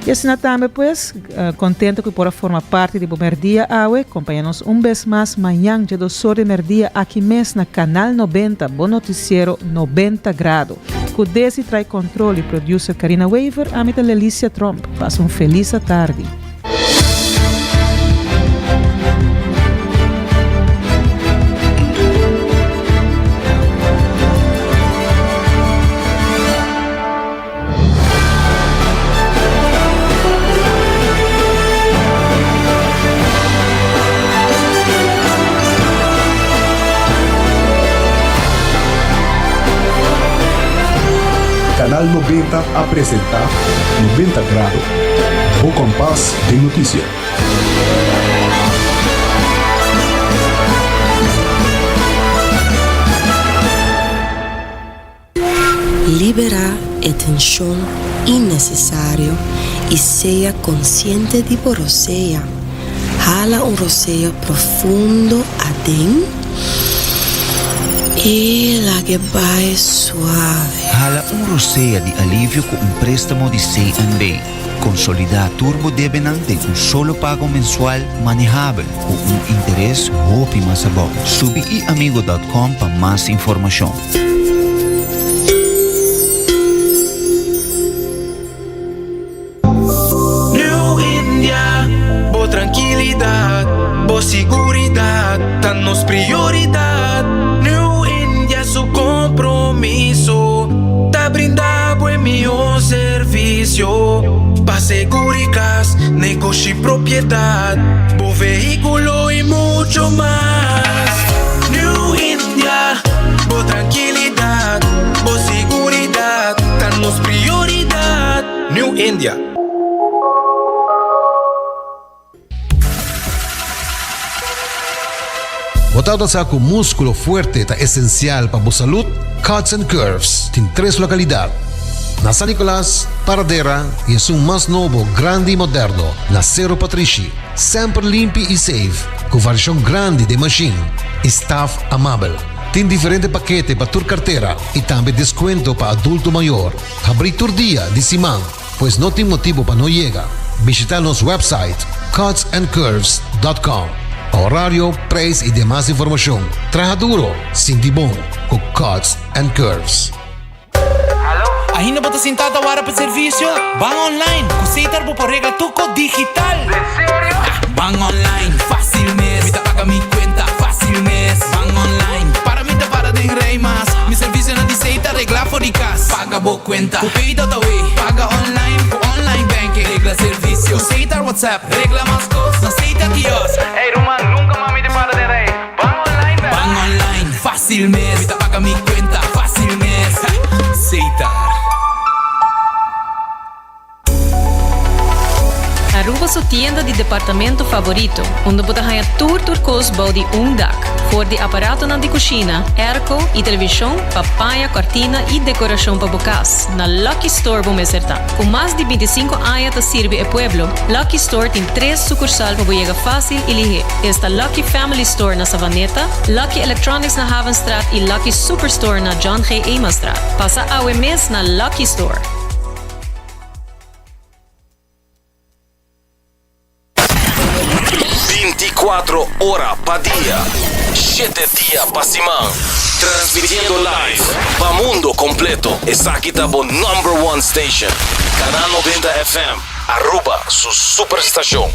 Y asina tambe pues, contento cu por a forma parti di bo merdia awe. Compaña nos un bes mas mañan dje dosor di merdia aki mes na Canal 90, bo noticiero 90 Grado. Cu Desi trae control y producer Carina Wever, ami ta Lelicia Tromp. Pasa un feliz atardi.
Canal 90 a presenta 90 Grado, bo kompas den notisia.
Liberá e tenshon innesesario i sea konsiente di bo rosea. Hala un rosea profundo aden i lag'e bai suave.
Hala un rosea di alivio ku un préstamo di CNB. Konsolidá tur bo debenan den un solo pago mensual manehabel ku un interes hopi mas abou. Subi iamigo dòt kòm pa mas informashon.
New India, bo trankilidat, bo siguridat ta nos prioridat. New India su kompromiso ta brinda bo e mihó servisio pa seguri kas, negoshi, propiedat, bo vehíkulo i mucho mas. New India, bo trankilidat, bo siguridat ta nos prioridat. New India.
Bo tabata sa ku múskulo fuerte ta esensial pa bo salud? Cuts and Curves tin tres lokalidat, na San Nicolas, Paradera i esun mas nobo, grandi i moderno na Sero Patrishi. Semper limpi i safe, ku variashon grandi den mashin i staf amabel. Tin diferente pakete pa tur kartera i tambe deskuento pa adulto mayor. Habrí tur dia di siman, pues no tin motibu pa no yega. Bishita nos website cutsandcurves.com pa horario, prijs y demas informacion. Traha duro, sinti bon cu Cuts and Curves.
Ainda bo ta sintá ta wara pa servisio? Ban online! Ku Setar bo por regla tur kos digital! Ban online, fácil mes! Mi ta paga mi kuenta, fácil mes! Ban online, para mi ta para den rei mas! Mi servisionan di Setar regla for di kas! Paga bo kuenta ku Pay.awe! Paga online ku online banking! Regla servisio ku Setar WhatsApp! Regla mas kos na Setar kiosk! Ey ruman, nunka mas mi ta para den rei! Ban online bèl! Ban online, fácil mes! Mi ta paga mi kuenta, fácil mes! Setar.
Aruba su tienda di departamento favorito, unda bo ta haña tur tur kos bou di un dak. For di aparatonan di kushina, airco i televishon pa paña, kòrtina i dekorashon pa bo kas, na Lucky Store bo mester ta. Ku mas di bintisinko aña ta sirbi e pueblo, Lucky Store tin tres sukursal pa bo yega fásil i lihé. Esta Lucky Family Store na Savaneta, Lucky Electronics na Havenstraat i Lucky Superstore na John G. Emastraat. Pasa awe mes na Lucky Store!
Binticuatro ora pa dia, shete dia pa siman. Transmitiendo live pa mundo completo. Esaki ta bo number one station. Canal 90 FM, Aruba su superstacion.